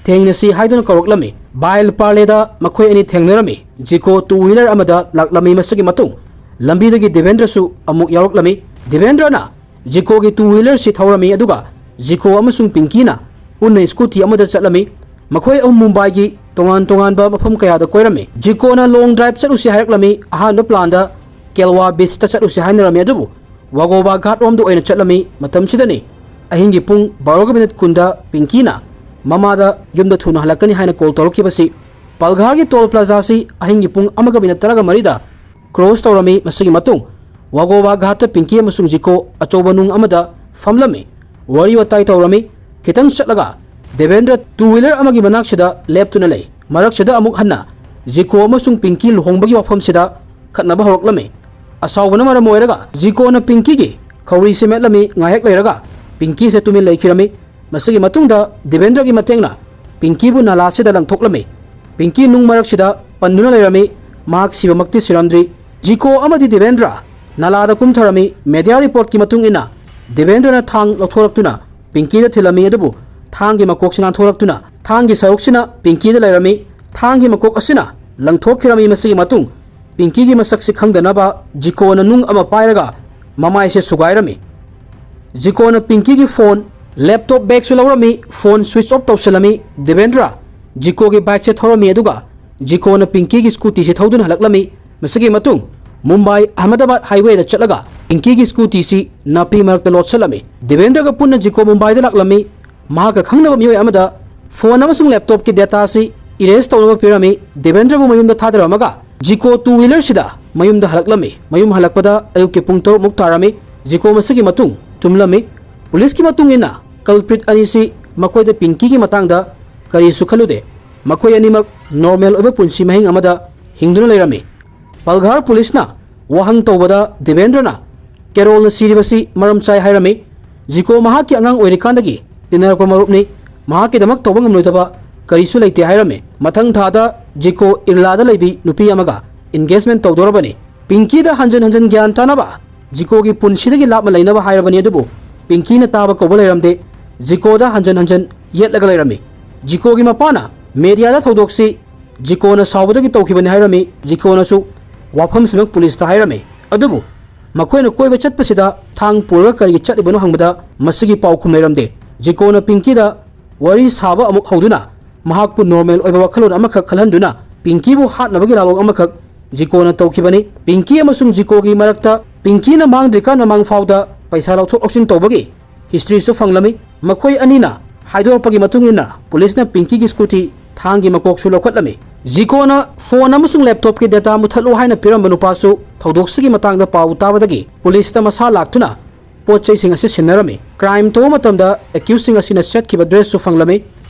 ꯊꯦꯡꯅꯁꯤ ꯍꯥꯏꯗꯨꯅ ꯀꯧꯔꯛꯂꯝꯃꯤ꯫ ꯕꯥꯏꯜ ꯄꯥꯔꯂꯦꯗ ꯃꯈꯣꯏ ꯑꯅꯤ ꯊꯦꯡꯅꯔꯝꯃꯤ꯫ ꯖꯤꯀꯣ ꯇꯨ ꯋꯤꯂꯔ ꯑꯃꯗ ꯂꯥꯛꯂꯝꯃꯤ꯫ ꯃꯁꯤꯒꯤ ꯃꯇꯨꯡ ꯂꯝꯕꯤꯗꯒꯤ ꯗꯦꯕꯦꯟꯗ꯭ꯔꯁꯨ ꯑꯃꯨꯛ ꯌꯥꯎꯔꯛꯂꯝꯃꯤ꯫ ꯗꯦꯕꯦꯟꯗ꯭ꯔꯅ ꯖꯤꯀꯣꯒꯤ ꯇꯨ ꯋꯤꯂꯔꯁꯤ ꯊꯧꯔꯝꯃꯤ, ꯑꯗꯨꯒ ꯖꯤꯀꯣ ꯑꯃꯁꯨꯡ ꯄꯤꯡꯀꯤꯅ ꯄꯨꯟꯅ ꯁ꯭ꯀꯨꯇꯤ ꯑꯃꯗ ꯆꯠꯂꯝꯃꯤ꯫ ꯃꯈꯣꯏ ꯑꯍꯨꯝ ꯃꯨꯝꯕꯥꯏꯒꯤ ꯇꯣꯉꯥꯟ ꯇꯣꯉꯥꯟꯕ ꯃꯐꯝ ꯀꯌꯥꯗ ꯀꯣꯏꯔꯝꯃꯤ꯫ ꯖꯤꯀꯣꯅ ꯂꯣꯡ ꯗ꯭ꯔꯥꯏꯚ ꯆꯠꯂꯨꯁꯤ ꯍꯥꯏꯔꯛꯂꯝꯃꯤ꯫ ꯑꯍꯥꯟꯕ ꯄ꯭ꯂꯥꯟꯗ ꯀꯦꯜꯋꯥ ꯕꯤꯆꯇ ꯆꯠꯂꯨꯁꯤ ꯍꯥꯏꯅꯔꯝꯃꯤ, ꯑꯗꯨꯕꯨ ꯋꯥꯒꯣꯕꯥ ꯘꯥꯠ ꯔꯣꯝꯗ ꯑꯣꯏꯅ ꯆꯠꯂꯝꯃꯤ꯫ ꯃꯇꯝꯁꯤꯗꯅꯤ ꯑꯍꯤꯡꯒꯤ ꯄꯨꯡ ꯕꯥꯔꯣꯒ ꯃꯤꯅꯤꯠ ꯀꯨꯟꯗ ꯄꯤꯡꯀꯤꯅ ꯃꯃꯥꯗ ꯌꯨꯝꯗ ꯊꯨꯅ ꯍꯜꯂꯛꯀꯅꯤ ꯍꯥꯏꯅ ꯀꯣꯜ ꯇꯧꯔꯛꯈꯤꯕꯁꯤ꯫ ꯄꯜꯘꯥꯔꯒꯤ ꯇꯣꯜ ꯄ꯭ꯂꯥꯖꯥꯁꯤ ꯑꯍꯤꯡꯒꯤ ꯄꯨꯡ ꯑꯃꯒ ꯃꯤꯅꯤꯠ ꯇꯔꯥꯒ ꯃꯔꯤꯗ ꯀ꯭ꯔꯣꯁ ꯇꯧꯔꯝꯃꯤ꯫ ꯃꯁꯤꯒꯤ ꯃꯇꯨꯡ ꯋꯥꯒꯣꯕꯥ ꯘꯥꯠꯇ ꯄꯤꯡꯀꯤ ꯑꯃꯁꯨꯡ ꯖꯤꯀꯣ ꯑꯆꯧꯕ ꯅꯨꯡ ꯑꯃꯗ ꯐꯝꯂꯝꯃꯤ꯫ ꯋꯥꯔꯤ ꯋꯥꯇꯥꯏ ꯇꯧꯔꯝꯃꯤ꯫ ꯈꯤꯇꯪ ꯆꯠꯂꯒ ꯗꯦꯕꯦꯟꯗ꯭ꯔ ꯇꯨ ꯋꯤꯂꯔ ꯑꯃꯒꯤ ꯃꯅꯥꯛꯁꯤꯗ ꯂꯦꯞꯇꯨꯅ ꯂꯩ꯫ ꯃꯔꯛꯁꯤꯗ ꯑꯃꯨꯛ ꯍꯟꯅ ꯖꯤꯀꯣ ꯑꯃꯁꯨꯡ ꯄꯤꯡꯀꯤ ꯂꯨꯍꯣꯡꯕꯒꯤ ꯋꯥꯐꯝꯁꯤꯗ ꯈꯠꯅꯕ ꯍꯧꯔꯛꯂꯝꯃꯤ꯫ ꯑꯁꯥꯎꯕꯅ ꯃꯔꯝ ꯑꯣꯏꯔꯒ ꯖꯤꯀꯣꯅ ꯄꯤꯡꯀꯤꯒꯤ ꯈꯧꯔꯤꯁꯦ ꯃꯦꯠꯂꯝꯃꯤ꯫ ꯉꯥꯏꯍꯥꯛ ꯂꯩꯔꯒ ꯄꯤꯡꯀꯤꯁꯦ ꯇꯨꯃꯤꯟ ꯂꯩꯈꯤꯔꯝꯃꯤ꯫ ꯃꯁꯤꯒꯤ ꯃꯇꯨꯡꯗ ꯗꯦꯕꯦꯟꯗ꯭ꯔꯒꯤ ꯃꯇꯦꯡꯅ ꯄꯤꯡꯀꯤꯕꯨ ꯅꯥꯂꯥꯁꯤꯗ ꯂꯪꯊꯣꯛꯂꯝꯃꯤ꯫ ꯄꯤꯡꯀꯤ ꯅꯨꯡ ꯃꯔꯛꯁꯤꯗ ꯄꯟꯗꯨꯅ ꯂꯩꯔꯝꯃꯤ꯫ ꯃꯍꯥꯛ ꯁꯤꯕꯃꯛꯇꯤ ꯁꯤꯔꯝꯗ꯭ꯔꯤ꯫ ꯖꯤꯀꯣ ꯑꯃꯗꯤ ꯗꯦꯕꯦꯟꯗ꯭ꯔ ꯅꯥꯂꯥꯗ ꯀꯨꯝꯊꯔꯝꯃꯤ꯫ ꯃꯦꯗꯤꯌꯥ ꯔꯤꯄꯣꯔꯠꯀꯤ ꯃꯇꯨꯡ ꯏꯟꯅ ꯗꯦꯕꯦꯟꯗ꯭ꯔꯅ ꯊꯥꯡ ꯂꯧꯊꯣꯔꯛꯇꯨꯅ ꯄꯤꯡꯀꯤꯗ ꯊꯤꯜꯂꯝꯃꯤ, ꯑꯗꯨꯕꯨ ꯊꯥꯡꯒꯤ ꯃꯀꯣꯛꯁꯤ ꯅꯥꯟꯊꯣꯔꯛꯇꯨꯅ ꯊꯥꯡꯒꯤ ꯁꯔꯨꯛꯁꯤꯅ ꯄꯤꯡꯀꯤꯗ ꯂꯩꯔꯝꯃꯤ꯫ ꯊꯥꯡꯒꯤ ꯃꯀꯣꯛ ꯑꯁꯤꯅ ꯂꯪꯊꯣꯛꯈꯤꯔꯝꯃꯤ꯫ ꯃꯁꯤꯒꯤ ꯃꯇꯨꯡ ꯄꯤꯡꯀꯤꯒꯤ ꯃꯁꯛꯁꯤ ꯈꯪꯗꯅꯕ ꯖꯤꯀꯣꯅ ꯅꯨꯡ ꯑꯃ ꯄꯥꯏꯔꯒ ꯃꯃꯥꯏꯁꯦ ꯁꯨꯒꯥꯏꯔꯝꯃꯤ꯫ ꯖꯤꯀꯣꯅ ꯄꯤꯡꯀꯤꯒꯤ ꯐꯣꯟ, ꯂꯦꯞꯇꯣꯞ ꯕꯦꯒꯁꯨ ꯂꯧꯔꯝꯃꯤ꯫ ꯐꯣꯟ ꯁ꯭ꯋꯤꯆ ꯑꯣꯐ ꯇꯧꯁꯤꯜꯂꯝꯃꯤ꯫ ꯗꯦꯕꯦꯟꯗ꯭ꯔ ꯖꯤꯀꯣꯒꯤ ꯕꯥꯏꯛꯁꯦ ꯊꯧꯔꯝꯃꯤ, ꯑꯗꯨꯒ ꯖꯤꯀꯣꯅ ꯄꯤꯡꯀꯤꯒꯤ ꯁ꯭ꯀꯨꯇꯤꯁꯤ ꯊꯧꯗꯨꯅ ꯍꯜꯂꯛꯂꯝꯃꯤ꯫ ꯃꯁꯤꯒꯤ ꯃꯇꯨꯡ ꯃꯨꯝꯕꯥꯏ ꯑꯍꯃꯗꯥꯕꯥꯗ ꯍꯥꯏꯋꯦꯗ ꯆꯠꯂꯒ ꯄꯤꯡꯀꯤꯒꯤ ꯁ꯭ꯀꯨꯇꯤꯁꯤ ꯅꯥꯄꯤ ꯃꯔꯛꯇ ꯂꯣꯠꯁꯤꯜꯂꯝꯃꯤ꯫ ꯗꯦꯕꯦꯟꯗ꯭ꯔꯒ ꯄꯨꯟꯅ ꯖꯤꯀꯣ ꯃꯨꯝꯕꯥꯏꯗ ꯂꯥꯛꯂꯝꯃꯤ꯫ ꯃꯍꯥꯛꯀ ꯈꯪꯅꯕ ꯃꯤꯑꯣꯏ ꯑꯃꯗ ꯐꯣꯟ ꯑꯃꯁꯨꯡ ꯂꯦꯞꯇꯣꯞꯀꯤ ꯗꯦꯇꯥꯁꯤ ꯏꯔꯦꯖ ꯇꯧꯅꯕ ꯄꯤꯔꯝꯃꯤ꯫ ꯗꯦꯕꯦꯟꯗ꯭ꯔꯕꯨ ꯃꯌꯨꯝꯗ ꯊꯥꯗꯔꯝꯃꯒ ꯖꯤꯀꯣ ꯇꯨ ꯋꯤꯂꯔꯁꯤꯗ ꯃꯌꯨꯝꯗ ꯍꯜꯂꯛꯂꯝꯃꯤ꯫ ꯃꯌꯨꯝ ꯍꯜꯂꯛꯄꯗ ꯑꯌꯨꯛꯀꯤ ꯄꯨꯡ ꯇꯔꯨꯛ ꯃꯨꯛ ꯇꯥꯔꯝꯃꯤ꯫ ꯖꯤꯀꯣ ꯃꯁꯤꯒꯤ ꯃꯇꯨꯡ ꯇꯨꯝꯂꯝꯃꯤ꯫ ꯄꯨꯂꯤꯁꯀꯤ ꯃꯇꯨꯡ ꯏꯟꯅ ꯀꯜꯄ꯭ꯔꯤꯠ ꯑꯅꯤꯁꯤ ꯃꯈꯣꯏꯗ ꯄꯤꯡꯀꯤꯒꯤ ꯃꯇꯥꯡꯗ ꯀꯔꯤꯁꯨ ꯈꯜꯂꯨꯗꯦ꯫ ꯃꯈꯣꯏ ꯑꯅꯤꯃꯛ ꯅꯣꯔꯃꯦꯜ ꯑꯣꯏꯕ ꯄꯨꯟꯁꯤ ꯃꯍꯤꯡ ꯑꯃꯗ ꯍꯤꯡꯗꯨꯅ ꯂꯩꯔꯝꯃꯤ꯫ ꯄꯜꯘꯥꯔ ꯄꯨꯂꯤꯁꯅ ꯋꯥꯍꯪ ꯇꯧꯕꯗ ꯗꯦꯕꯦꯟꯗ꯭ꯔꯅ ꯀꯦꯔꯣꯜꯅ ꯁꯤꯔꯤꯕꯁꯤ ꯃꯔꯝ ꯆꯥꯏ ꯍꯥꯏꯔꯝꯃꯤ꯫ ꯖꯤꯀꯣ ꯃꯍꯥꯛꯀꯤ ꯑꯉꯥꯡ ꯑꯣꯏꯔꯤꯀꯥꯟꯗꯒꯤ ꯇꯤꯟꯅꯔꯛꯄ ꯃꯔꯨꯞꯅꯤ꯫ ꯃꯍꯥꯛꯀꯤꯗꯃꯛ ꯇꯧꯕ ꯉꯝꯂꯣꯏꯗꯕ ꯀꯔꯤꯁꯨ ꯂꯩꯇꯦ ꯍꯥꯏꯔꯝꯃꯤ꯫ ꯃꯊꯪ ꯊꯥꯗ ꯖꯤꯀꯣ ꯏꯔꯂꯥꯗ ꯂꯩꯕꯤ ꯅꯨꯄꯤ ꯑꯃꯒ ꯏꯟꯒꯦꯖꯃꯦꯟ ꯇꯧꯗꯣꯔꯕꯅꯤ꯫ ꯄꯤꯡꯀꯤꯗ ꯍꯟꯖꯟ ꯍꯟꯖꯟ ꯒ꯭ꯌꯥꯟ ꯇꯥꯅꯕ, ꯖꯤꯀꯣꯒꯤ ꯄꯨꯟꯁꯤꯗꯒꯤ ꯂꯥꯞꯅ ꯂꯩꯅꯕ ꯍꯥꯏꯔꯕꯅꯤ, ꯑꯗꯨꯕꯨ ꯄꯤꯡꯀꯤꯅ ꯇꯥꯕ ꯀꯧꯕ ꯂꯩꯔꯝꯗꯦ꯫ ꯖꯤꯀꯣꯗ ꯍꯟꯖꯟ ꯍꯟꯖꯟ ꯌꯦꯠꯂꯒ ꯂꯩꯔꯝꯃꯤ꯫ ꯖꯤꯀꯣꯒꯤ ꯃꯄꯥꯅ ꯃꯦꯗꯤꯌꯥꯗ ꯊꯧꯗꯣꯛꯁꯤ ꯖꯤꯀꯣꯅ ꯁꯥꯎꯕꯗꯒꯤ ꯇꯧꯈꯤꯕꯅꯤ ꯍꯥꯏꯔꯝꯃꯤ꯫ ꯖꯤꯀꯣꯅꯁꯨ ꯋꯥꯐꯝꯁꯤꯃꯛ ꯄꯨꯂꯤꯁꯇ ꯍꯥꯏꯔꯝꯃꯤ꯫ ꯑꯗꯨꯕꯨ ꯃꯈꯣꯏꯅ ꯀꯣꯏꯕ ꯆꯠꯄꯁꯤꯗ ꯊꯥꯡ ꯄꯨꯔꯒ ꯀꯔꯤꯒꯤ ꯆꯠꯂꯤꯕꯅꯣ ꯍꯪꯕꯗ ꯃꯁꯤꯒꯤ ꯄꯥꯎꯈꯨꯝ ꯂꯩꯔꯝꯗꯦ꯫ ꯖꯤꯀꯣꯅ ꯄꯤꯡꯀꯤꯗ ꯋꯥꯔꯤ ꯁꯥꯕ ꯑꯃꯨꯛ ꯍꯧꯗꯨꯅ ꯃꯍꯥꯛꯄꯨ ꯅꯣꯔꯃꯦꯜ ꯑꯣꯏꯕ ꯋꯥꯈꯜꯂꯣꯟ ꯑꯃꯈꯛ ꯈꯜꯍꯟꯗꯨꯅ ꯄꯤꯡꯀꯤꯕꯨ ꯍꯥꯠꯅꯕꯒꯤ ꯂꯥꯂꯣꯡ ꯑꯃꯈꯛ ꯖꯤꯀꯣꯅ ꯇꯧꯈꯤꯕꯅꯤ꯫ ꯄꯤꯡꯀꯤ ꯑꯃꯁꯨꯡ ꯖꯤꯀꯣꯒꯤ ꯃꯔꯛꯇ ꯄꯤꯡꯀꯤꯅ ꯃꯥꯡꯗ꯭ꯔꯤꯀꯥꯟ ꯃꯃꯥꯡ ꯐꯥꯎꯗ ꯄꯩꯁꯥ ꯂꯧꯊꯣꯛ ꯂꯧꯁꯤꯟ ꯇꯧꯕꯒꯤ ꯍꯤꯁꯇ꯭ꯔꯤꯁꯨ ꯐꯪꯂꯝꯃꯤ꯫ ꯃꯈꯣꯏ ꯑꯅꯤꯅ ꯍꯥꯏꯗꯣꯔꯛꯄꯒꯤ ꯃꯇꯨꯡ ꯏꯟꯅ ꯄꯨꯂꯤꯁꯅ ꯄꯤꯡꯀꯤꯒꯤ ꯁ꯭ꯀꯨꯇꯤ ꯊꯥꯡꯒꯤ ꯃꯀꯣꯛꯁꯨ ꯂꯧꯈꯠꯂꯝꯃꯤ꯫ ꯖꯤꯀꯣꯅ ꯐꯣꯟ ꯑꯃꯁꯨꯡ ꯂꯦꯞꯇꯣꯞꯀꯤ ꯗꯦꯇꯥ ꯃꯨꯠꯊꯠꯂꯨ ꯍꯥꯏꯅ ꯄꯤꯔꯝꯕ ꯅꯨꯄꯥꯁꯨ ꯊꯧꯗꯣꯛꯁꯤꯒꯤ ꯃꯇꯥꯡꯗ ꯄꯥꯎ ꯇꯥꯕꯗꯒꯤ ꯄꯨꯂꯤꯁꯇ ꯃꯁꯥ ꯂꯥꯛꯇꯨꯅ ꯄꯣꯠ ꯆꯩꯁꯤꯡ ꯑꯁꯤ ꯁꯤꯟꯅꯔꯝꯃꯤ꯫ ꯀ꯭ꯔꯥꯏꯝ ꯇꯧꯕ ꯃꯇꯝꯗ ꯑꯦꯀ꯭ꯌꯨꯁꯁꯤꯡ ꯑꯁꯤꯅ ꯁꯦꯠꯈꯤꯕ ꯗ꯭ꯔꯦꯁꯁꯨ ꯐꯪꯂꯝꯃꯤ꯫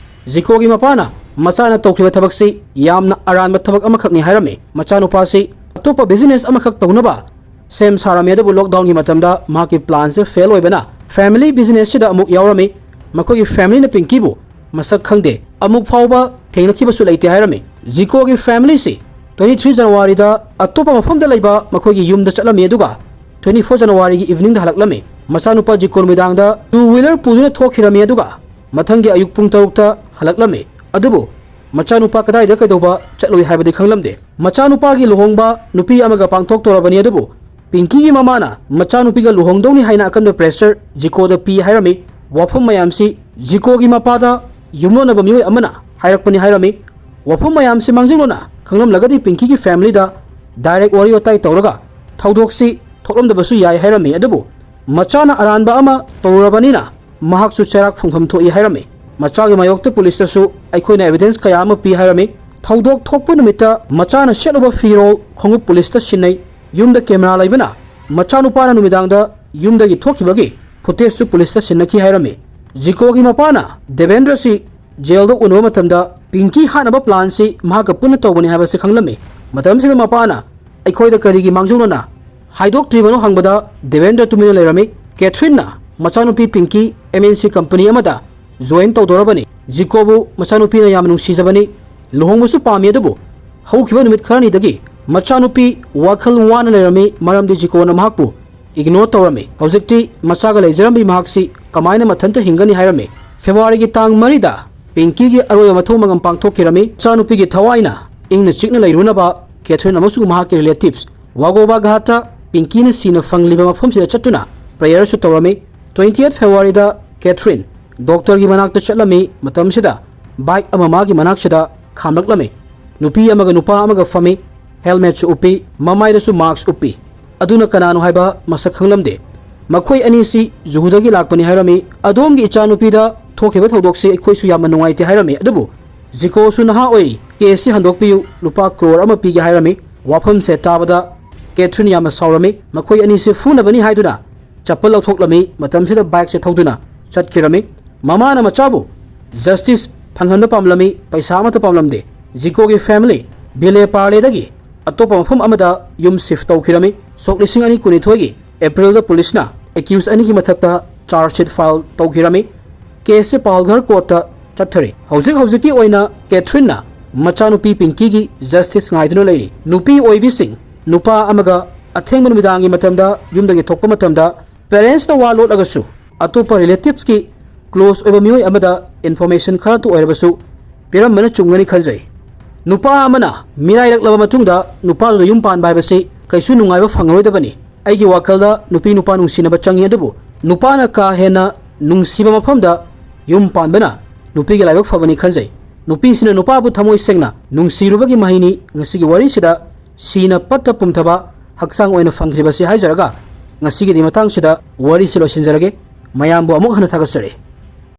ꯖꯤꯀꯣꯒꯤ ꯃꯄꯥꯅ ꯃꯆꯥꯅ ꯇꯧꯈꯤꯕ ꯊꯕꯛꯁꯤ ꯌꯥꯝꯅ ꯑꯔꯥꯟꯕ ꯊꯕꯛ ꯑꯃꯈꯛꯅꯤ ꯍꯥꯏꯔꯝꯃꯤ꯫ ꯃꯆꯥꯅꯨꯄꯥꯁꯤ ꯑꯇꯣꯞꯄ ꯕꯤꯖꯤꯅꯦꯁ ꯑꯃꯈꯛ ꯇꯧꯅꯕ ꯁꯦꯝ ꯁꯥꯔꯝꯃꯤ, ꯑꯗꯨꯕꯨ ꯂꯣꯛꯗꯥꯎꯟꯒꯤ ꯃꯇꯝꯗ ꯃꯍꯥꯛꯀꯤ ꯄ꯭ꯂꯥꯟꯁꯦ ꯐꯦꯜ ꯑꯣꯏꯕꯅ ꯐꯦꯃꯤꯂꯤ ꯕꯤꯖꯤꯅꯦꯁꯁꯤꯗ ꯑꯃꯨꯛ ꯌꯥꯎꯔꯝꯃꯤ꯫ ꯃꯈꯣꯏꯒꯤ ꯐꯦꯃꯤꯂꯤꯅ ꯄꯤꯡꯀꯤꯕꯨ ꯃꯁꯛ ꯈꯪꯗꯦ, ꯑꯃꯨꯛ ꯐꯥꯎꯕ ꯊꯦꯡꯅꯈꯤꯕꯁꯨ ꯂꯩꯇꯦ ꯍꯥꯏꯔꯝꯃꯤ꯫ ꯖꯤꯀꯣꯒꯤ ꯐꯦꯃꯤꯂꯤꯁꯤ twenty three ꯖꯅꯋꯥꯔꯤꯗ ꯑꯇꯣꯞꯄ ꯃꯐꯝꯗ ꯂꯩꯕ ꯃꯈꯣꯏꯒꯤ ꯌꯨꯝꯗ ꯆꯠꯂꯝꯃꯤ, ꯑꯗꯨꯒ twenty four ꯖꯅꯋꯥꯔꯤꯒꯤ ꯏꯚꯤꯅꯤꯡꯗ ꯍꯜꯂꯛꯂꯝꯃꯤ꯫ ꯃꯆꯥꯅꯨꯄꯥ ꯖꯤꯀꯣ ꯅꯨꯃꯤꯗꯥꯡꯗ ꯇꯨ ꯋꯤꯂꯔ ꯄꯨꯗꯨꯅ ꯊꯣꯛꯈꯤꯔꯝꯃꯤ, ꯑꯗꯨꯒ ꯃꯊꯪꯒꯤ ꯑꯌꯨꯛ ꯄꯨꯡ ꯇꯔꯨꯛꯇ ꯍꯜꯂꯛꯂꯝꯃꯤ꯫ ꯑꯗꯨꯕꯨ ꯃꯆꯥꯅꯨꯄꯥ ꯀꯗꯥꯏꯗ ꯀꯩꯗꯧꯕ ꯆꯠꯂꯨꯏ ꯍꯥꯏꯕꯗꯤ ꯈꯪꯂꯝꯗꯦ꯫ ꯃꯆꯥꯅꯨꯄꯥꯒꯤ ꯂꯨꯍꯣꯡꯕ ꯅꯨꯄꯤ ꯑꯃꯒ ꯄꯥꯡꯊꯣꯛꯇꯧꯔꯕꯅꯤ, ꯑꯗꯨꯕꯨ ꯄꯤꯡꯀꯤꯒꯤ ꯃꯃꯥꯅ ꯃꯆꯥꯅꯨꯄꯤꯒ ꯂꯨꯍꯣꯡꯗꯧꯅꯤ ꯍꯥꯏꯅ ꯑꯀꯟꯕ ꯄ꯭ꯔꯦꯁꯔ ꯖꯤꯀꯣꯗ ꯄꯤ ꯍꯥꯏꯔꯝꯃꯤ꯫ ꯋꯥꯐꯝ ꯃꯌꯥꯝꯁꯤ ꯖꯤꯀꯣꯒꯤ ꯃꯄꯥꯗ ꯌꯨꯝꯂꯣꯟꯅꯕ ꯃꯤꯑꯣꯏ ꯑꯃꯅ ꯍꯥꯏꯔꯛꯄꯅꯤ ꯍꯥꯏꯔꯝꯃꯤ꯫ ꯋꯥꯐꯝ ꯃꯌꯥꯝꯁꯤ ꯃꯥꯡꯖꯧꯅꯅ ꯈꯪꯂꯝꯂꯒꯗꯤ ꯄꯤꯡꯀꯤꯒꯤ ꯐꯦꯃꯤꯂꯤꯗ ꯗꯥꯏꯔꯦꯛ ꯋꯥꯔꯤ ꯋꯥꯇꯥꯏ ꯇꯧꯔꯒ ꯊꯧꯗꯣꯛꯁꯤ ꯊꯣꯛꯂꯝꯗꯕꯁꯨ ꯌꯥꯏ ꯍꯥꯏꯔꯝꯃꯤ꯫ ꯑꯗꯨꯕꯨ ꯃꯆꯥꯅ ꯑꯔꯥꯟꯕ ꯑꯃ ꯇꯧꯔꯨꯔꯕꯅꯤꯅ ꯃꯍꯥꯛꯁꯨ ꯆꯩꯔꯥꯛ ꯐꯪꯐꯝ ꯊꯣꯛꯏ ꯍꯥꯏꯔꯝꯃꯤ꯫ ꯃꯆꯥꯒꯤ ꯃꯥꯌꯣꯛꯇ ꯄꯨꯂꯤꯁꯇꯁꯨ ꯑꯩꯈꯣꯏꯅ ꯑꯦꯚꯤꯗꯦꯟꯁ ꯀꯌꯥ ꯑꯃ ꯄꯤ ꯍꯥꯏꯔꯝꯃꯤ꯫ ꯊꯧꯗꯣꯛ ꯊꯣꯛꯄ ꯅꯨꯃꯤꯠꯇ ꯃꯆꯥꯅ ꯁꯦꯠꯂꯨꯕ ꯐꯤꯔꯣꯜ ꯈꯣꯡꯎꯞ ꯄꯨꯂꯤꯁꯇ ꯁꯤꯟꯅꯩ꯫ ꯌꯨꯝꯗ ꯀꯦꯃꯦꯔꯥ ꯂꯩꯕꯅ ꯃꯆꯥꯅꯨꯄꯥꯅ ꯅꯨꯃꯤꯗꯥꯡꯗ ꯌꯨꯝꯗꯒꯤ ꯊꯣꯛꯈꯤꯕꯒꯤ ꯐꯨꯇꯦꯖꯁꯨ ꯄꯨꯂꯤꯁꯇ ꯁꯤꯟꯅꯈꯤ ꯍꯥꯏꯔꯝꯃꯤ꯫ ꯖꯤꯀꯣꯒꯤ ꯃꯄꯥꯅ ꯗꯦꯕꯦꯟꯗ꯭ꯔꯁꯤ ꯖꯦꯜꯗ ꯎꯅꯕ ꯃꯇꯝꯗ ꯄꯤꯡꯀꯤ ꯍꯥꯠꯅꯕ ꯄ꯭ꯂꯥꯟꯁꯤ ꯃꯍꯥꯛꯀ ꯄꯨꯟꯅ ꯇꯧꯕꯅꯤ ꯍꯥꯏꯕꯁꯤ ꯈꯪꯂꯝꯃꯤ꯫ ꯃꯇꯝꯁꯤꯗ ꯃꯄꯥꯅ ꯑꯩꯈꯣꯏꯗ ꯀꯔꯤꯒꯤ ꯃꯥꯡꯖꯧꯅꯅ ꯍꯥꯏꯗꯣꯛꯇ꯭ꯔꯤꯕꯅꯣ ꯍꯪꯕꯗ ꯗꯦꯕꯦꯟꯗ꯭ꯔ ꯇꯨꯃꯤꯟꯅ ꯂꯩꯔꯝꯃꯤ꯫ ꯀꯦꯊ꯭ꯔꯤꯟꯅ ꯃꯆꯥꯅꯨꯄꯤ ꯄꯤꯡꯀꯤ M N C ꯀꯝꯄꯅꯤ ꯑꯃꯗ ꯖꯣꯏꯟ ꯇꯧꯗꯧꯔꯕꯅꯤ꯫ ꯖꯤꯀꯣꯕꯨ ꯃꯆꯥꯅꯨꯄꯤꯅ ꯌꯥꯝꯅ ꯅꯨꯡꯁꯤꯖꯕꯅꯤ, ꯂꯨꯍꯣꯡꯕꯁꯨ ꯄꯥꯝꯃꯤ, ꯑꯗꯨꯕꯨ ꯍꯧꯈꯤꯕ ꯅꯨꯃꯤꯠ ꯈꯔꯅꯤꯗꯒꯤ ꯃꯆꯥꯅꯨꯄꯤ ꯋꯥꯈꯜ ꯋꯥꯅ ꯂꯩꯔꯝꯃꯤ, ꯃꯔꯝꯗꯤ ꯖꯤꯀꯣꯅ ꯃꯍꯥꯛꯄꯨ ꯏꯒꯅꯣꯔ ꯇꯧꯔꯝꯃꯤ꯫ ꯍꯧꯖꯤꯛꯇꯤ ꯃꯆꯥꯒ ꯂꯩꯖꯔꯝꯃꯤ ꯃꯍꯥꯛꯁꯤ ꯀꯃꯥꯏꯅ ꯃꯊꯟꯇ ꯍꯤꯡꯒꯅꯤ ꯍꯥꯏꯔꯝꯃꯤ꯫ ꯐꯦꯕ꯭ꯔꯨꯋꯥꯔꯤꯒꯤ ꯇꯥꯡ ꯃꯔꯤꯗ ꯄꯤꯡꯀꯤꯒꯤ ꯑꯔꯣꯏꯕ ꯃꯊꯧ ꯃꯉꯝ ꯄꯥꯡꯊꯣꯛꯈꯤꯔꯝꯃꯤ꯫ ꯃꯆꯥꯅꯨꯄꯤꯒꯤ ꯊꯋꯥꯏꯅ ꯏꯪꯅ ꯆꯤꯛꯅ ꯂꯩꯔꯨꯅꯕ ꯀꯦꯊ꯭ꯔꯤꯟ ꯑꯃꯁꯨꯡ ꯃꯍꯥꯛꯀꯤ ꯔꯤꯂꯦꯇꯤꯚꯁ ꯋꯥꯒꯣꯕꯥ ꯘꯥꯠꯇ ꯄꯤꯡꯀꯤꯅ ꯁꯤꯅ ꯐꯪꯂꯤꯕ ꯃꯐꯝꯁꯤꯗ ꯆꯠꯇꯨꯅ ꯄ꯭ꯔꯦꯌꯔꯁꯨ ꯇꯧꯔꯝꯃꯤ꯫ ꯇ꯭ꯋꯦꯟꯇꯤ ꯑꯩꯠ ꯐꯦꯕ꯭ꯔꯨꯋꯥꯔꯤꯗ ꯀꯦꯊ꯭ꯔꯤꯟ ꯗꯣꯛꯇꯔꯒꯤ ꯃꯅꯥꯛꯇ ꯆꯠꯂꯝꯃꯤ꯫ ꯃꯇꯝꯁꯤꯗ ꯕꯥꯏꯛ ꯑꯃ ꯃꯥꯒꯤ ꯃꯅꯥꯛꯁꯤꯗ ꯈꯥꯝꯂꯛꯂꯝꯃꯤ꯫ ꯅꯨꯄꯤ ꯑꯃꯒ ꯅꯨꯄꯥ ꯑꯃꯒ ꯐꯝꯃꯤ꯫ ꯍꯦꯜꯃꯦꯠꯁꯨ ꯎꯞꯄꯤ, ꯃꯃꯥꯏꯗꯁꯨ ꯃꯥꯛꯁ ꯎꯞꯄꯤ꯫ ꯑꯗꯨꯅ ꯀꯅꯥꯅꯣ ꯍꯥꯏꯕ ꯃꯁꯛ ꯈꯪꯂꯝꯗꯦ꯫ ꯃꯈꯣꯏ ꯑꯅꯤꯁꯤ ꯖꯨꯍꯨꯗꯒꯤ ꯂꯥꯛꯄꯅꯤ ꯍꯥꯏꯔꯝꯃꯤ꯫ "ꯑꯗꯣꯝꯒꯤ ꯏꯆꯥꯅꯨꯄꯤꯗ ꯊꯣꯛꯈꯤꯕ ꯊꯧꯗꯣꯛꯁꯤ ꯑꯩꯈꯣꯏꯁꯨ ꯌꯥꯝꯅ ꯅꯨꯡꯉꯥꯏꯇꯦ" ꯍꯥꯏꯔꯝꯃꯤ꯫ ꯑꯗꯨꯕꯨ ꯖꯤꯀꯣꯁꯨ ꯅꯍꯥ ꯑꯣꯏꯔꯤ, ꯀꯦꯁꯁꯤ ꯍꯟꯗꯣꯛꯄꯤꯌꯨ, ꯂꯨꯄꯥ ꯀ꯭ꯔꯣꯔ ꯑꯃ ꯄꯤꯒꯦ ꯍꯥꯏꯔꯝꯃꯤ꯫ ꯋꯥꯐꯝꯁꯦ ꯇꯥꯕꯗ ꯀꯦꯊ꯭ꯔꯤꯟ ꯌꯥꯝꯅ ꯁꯥꯎꯔꯝꯃꯤ꯫ ꯃꯈꯣꯏ ꯑꯅꯤꯁꯤ ꯐꯨꯅꯕꯅꯤ ꯍꯥꯏꯗꯨꯅ ꯆꯄꯜ ꯂꯧꯊꯣꯛꯂꯝꯃꯤ꯫ ꯃꯇꯝꯁꯤꯗ ꯕꯥꯏꯛꯁꯦ ꯊꯧꯗꯨꯅ ꯆꯠꯈꯤꯔꯝꯃꯤ꯫ ꯃꯃꯥꯅ ꯃꯆꯥꯕꯨ ꯖꯁꯇꯤꯁ ꯐꯪꯍꯟꯕ ꯄꯥꯝꯂꯝꯃꯤ, ꯄꯩꯁꯥ ꯑꯃꯠꯇ ꯄꯥꯝꯂꯝꯗꯦ꯫ ꯖꯤꯀꯣꯒꯤ ꯐꯦꯃꯤꯂꯤ ꯚꯤꯂꯦ ꯄꯥꯔꯂꯦꯗꯒꯤ ꯑꯇꯣꯞꯄ ꯃꯐꯝ ꯑꯃꯗ ꯌꯨꯝ ꯁꯤꯐ ꯇꯧꯈꯤꯔꯝꯃꯤ꯫ ꯁꯣꯛ ꯂꯤꯁꯤꯡ ꯑꯅꯤ ꯀꯨꯟꯅꯤꯊꯣꯏꯒꯤ ꯑꯦꯄ꯭ꯔꯤꯜꯗ ꯄꯨꯂꯤꯁꯅ ꯑꯦꯀ꯭ꯌꯨꯁ ꯑꯅꯤꯒꯤ ꯃꯊꯛꯇ ꯆꯥꯔꯖ ꯁꯤꯠ ꯐꯥꯏꯜ ꯇꯧꯈꯤꯔꯝꯃꯤ꯫ ꯀꯦꯁꯁꯤ ꯄꯥꯜꯘꯔ ꯀꯣꯔꯠꯇ ꯆꯠꯊꯔꯤ꯫ ꯍꯧꯖꯤꯛ ꯍꯧꯖꯤꯛꯀꯤ ꯑꯣꯏꯅ ꯀꯦꯊ꯭ꯔꯤꯟꯅ ꯃꯆꯥꯅꯨꯄꯤ ꯄꯤꯡꯀꯤꯒꯤ ꯖꯁꯇꯤꯁ ꯉꯥꯏꯗꯨꯅ ꯂꯩꯔꯤ꯫ ꯅꯨꯄꯤ ꯑꯣꯏꯕꯤꯁꯤꯡ ꯅꯨꯄꯥ ꯑꯃꯒ ꯑꯊꯦꯡꯕ ꯅꯨꯃꯤꯗꯥꯡꯒꯤ ꯃꯇꯝꯗ ꯌꯨꯝꯗꯒꯤ ꯊꯣꯛꯄ ꯃꯇꯝꯗ ꯄꯦꯔꯦꯟꯁꯅ ꯋꯥ ꯂꯣꯠꯂꯒꯁꯨ ꯑꯇꯣꯞꯄ ꯔꯤꯂꯦꯇꯤꯚꯁꯀꯤ ꯀ꯭ꯂꯣꯁ ꯑꯣꯏꯕ ꯃꯤꯑꯣꯏ ꯑꯃꯗ ꯏꯟꯐꯣꯔꯃꯦꯁꯟ ꯈꯔꯇ ꯑꯣꯏꯔꯕꯁꯨ ꯄꯤꯔꯝꯕꯅ ꯆꯨꯝꯒꯅꯤ ꯈꯟꯖꯩ꯫ ꯅꯨꯄꯥ ꯑꯃꯅ ꯃꯤꯔꯥꯏꯔꯛꯂꯕ ꯃꯇꯨꯡꯗ ꯅꯨꯄꯥꯗꯨꯗ ꯌꯨꯝ ꯄꯥꯟꯕ ꯍꯥꯏꯕꯁꯤ ꯀꯩꯁꯨ ꯅꯨꯡꯉꯥꯏꯕ ꯐꯪꯂꯔꯣꯏꯗꯕꯅꯤ꯫ ꯑꯩꯒꯤ ꯋꯥꯈꯜꯗ ꯅꯨꯄꯤ ꯅꯨꯄꯥ ꯅꯨꯡꯁꯤꯅꯕ ꯆꯪꯏ, ꯑꯗꯨꯕꯨ ꯅꯨꯄꯥꯅ ꯀꯥ ꯍꯦꯟꯅ ꯅꯨꯡꯁꯤꯕ ꯃꯐꯝꯗ ꯌꯨꯝ ꯄꯥꯟꯕꯅ ꯅꯨꯄꯤꯒꯤ ꯂꯥꯏꯕꯛ ꯐꯕꯅꯤ ꯈꯟꯖꯩ꯫ ꯅꯨꯄꯤꯁꯤꯅ ꯅꯨꯄꯥꯕꯨ ꯊꯃꯣꯏ ꯁꯦꯡꯅ ꯅꯨꯡꯁꯤꯔꯨꯕꯒꯤ ꯃꯍꯩꯅꯤ ꯉꯁꯤꯒꯤ ꯋꯥꯔꯤꯁꯤꯗ ꯁꯤꯅ ꯄꯠꯇ ꯄꯨꯝꯊꯕ ꯍꯛꯆꯥꯡ ꯑꯣꯏꯅ ꯐꯪꯈ꯭ꯔꯤꯕꯁꯤ ꯍꯥꯏꯖꯔꯒ, ꯉꯁꯤꯒꯤꯗꯤ ꯃꯇꯥꯡꯁꯤꯗ ꯋꯥꯔꯤꯁꯤ ꯂꯣꯏꯁꯤꯟꯖꯔꯒꯦ꯫ ꯃꯌꯥꯝꯕꯨ ꯑꯃꯨꯛ ꯍꯟꯅ ꯊꯥꯒꯠꯆꯔꯤ꯫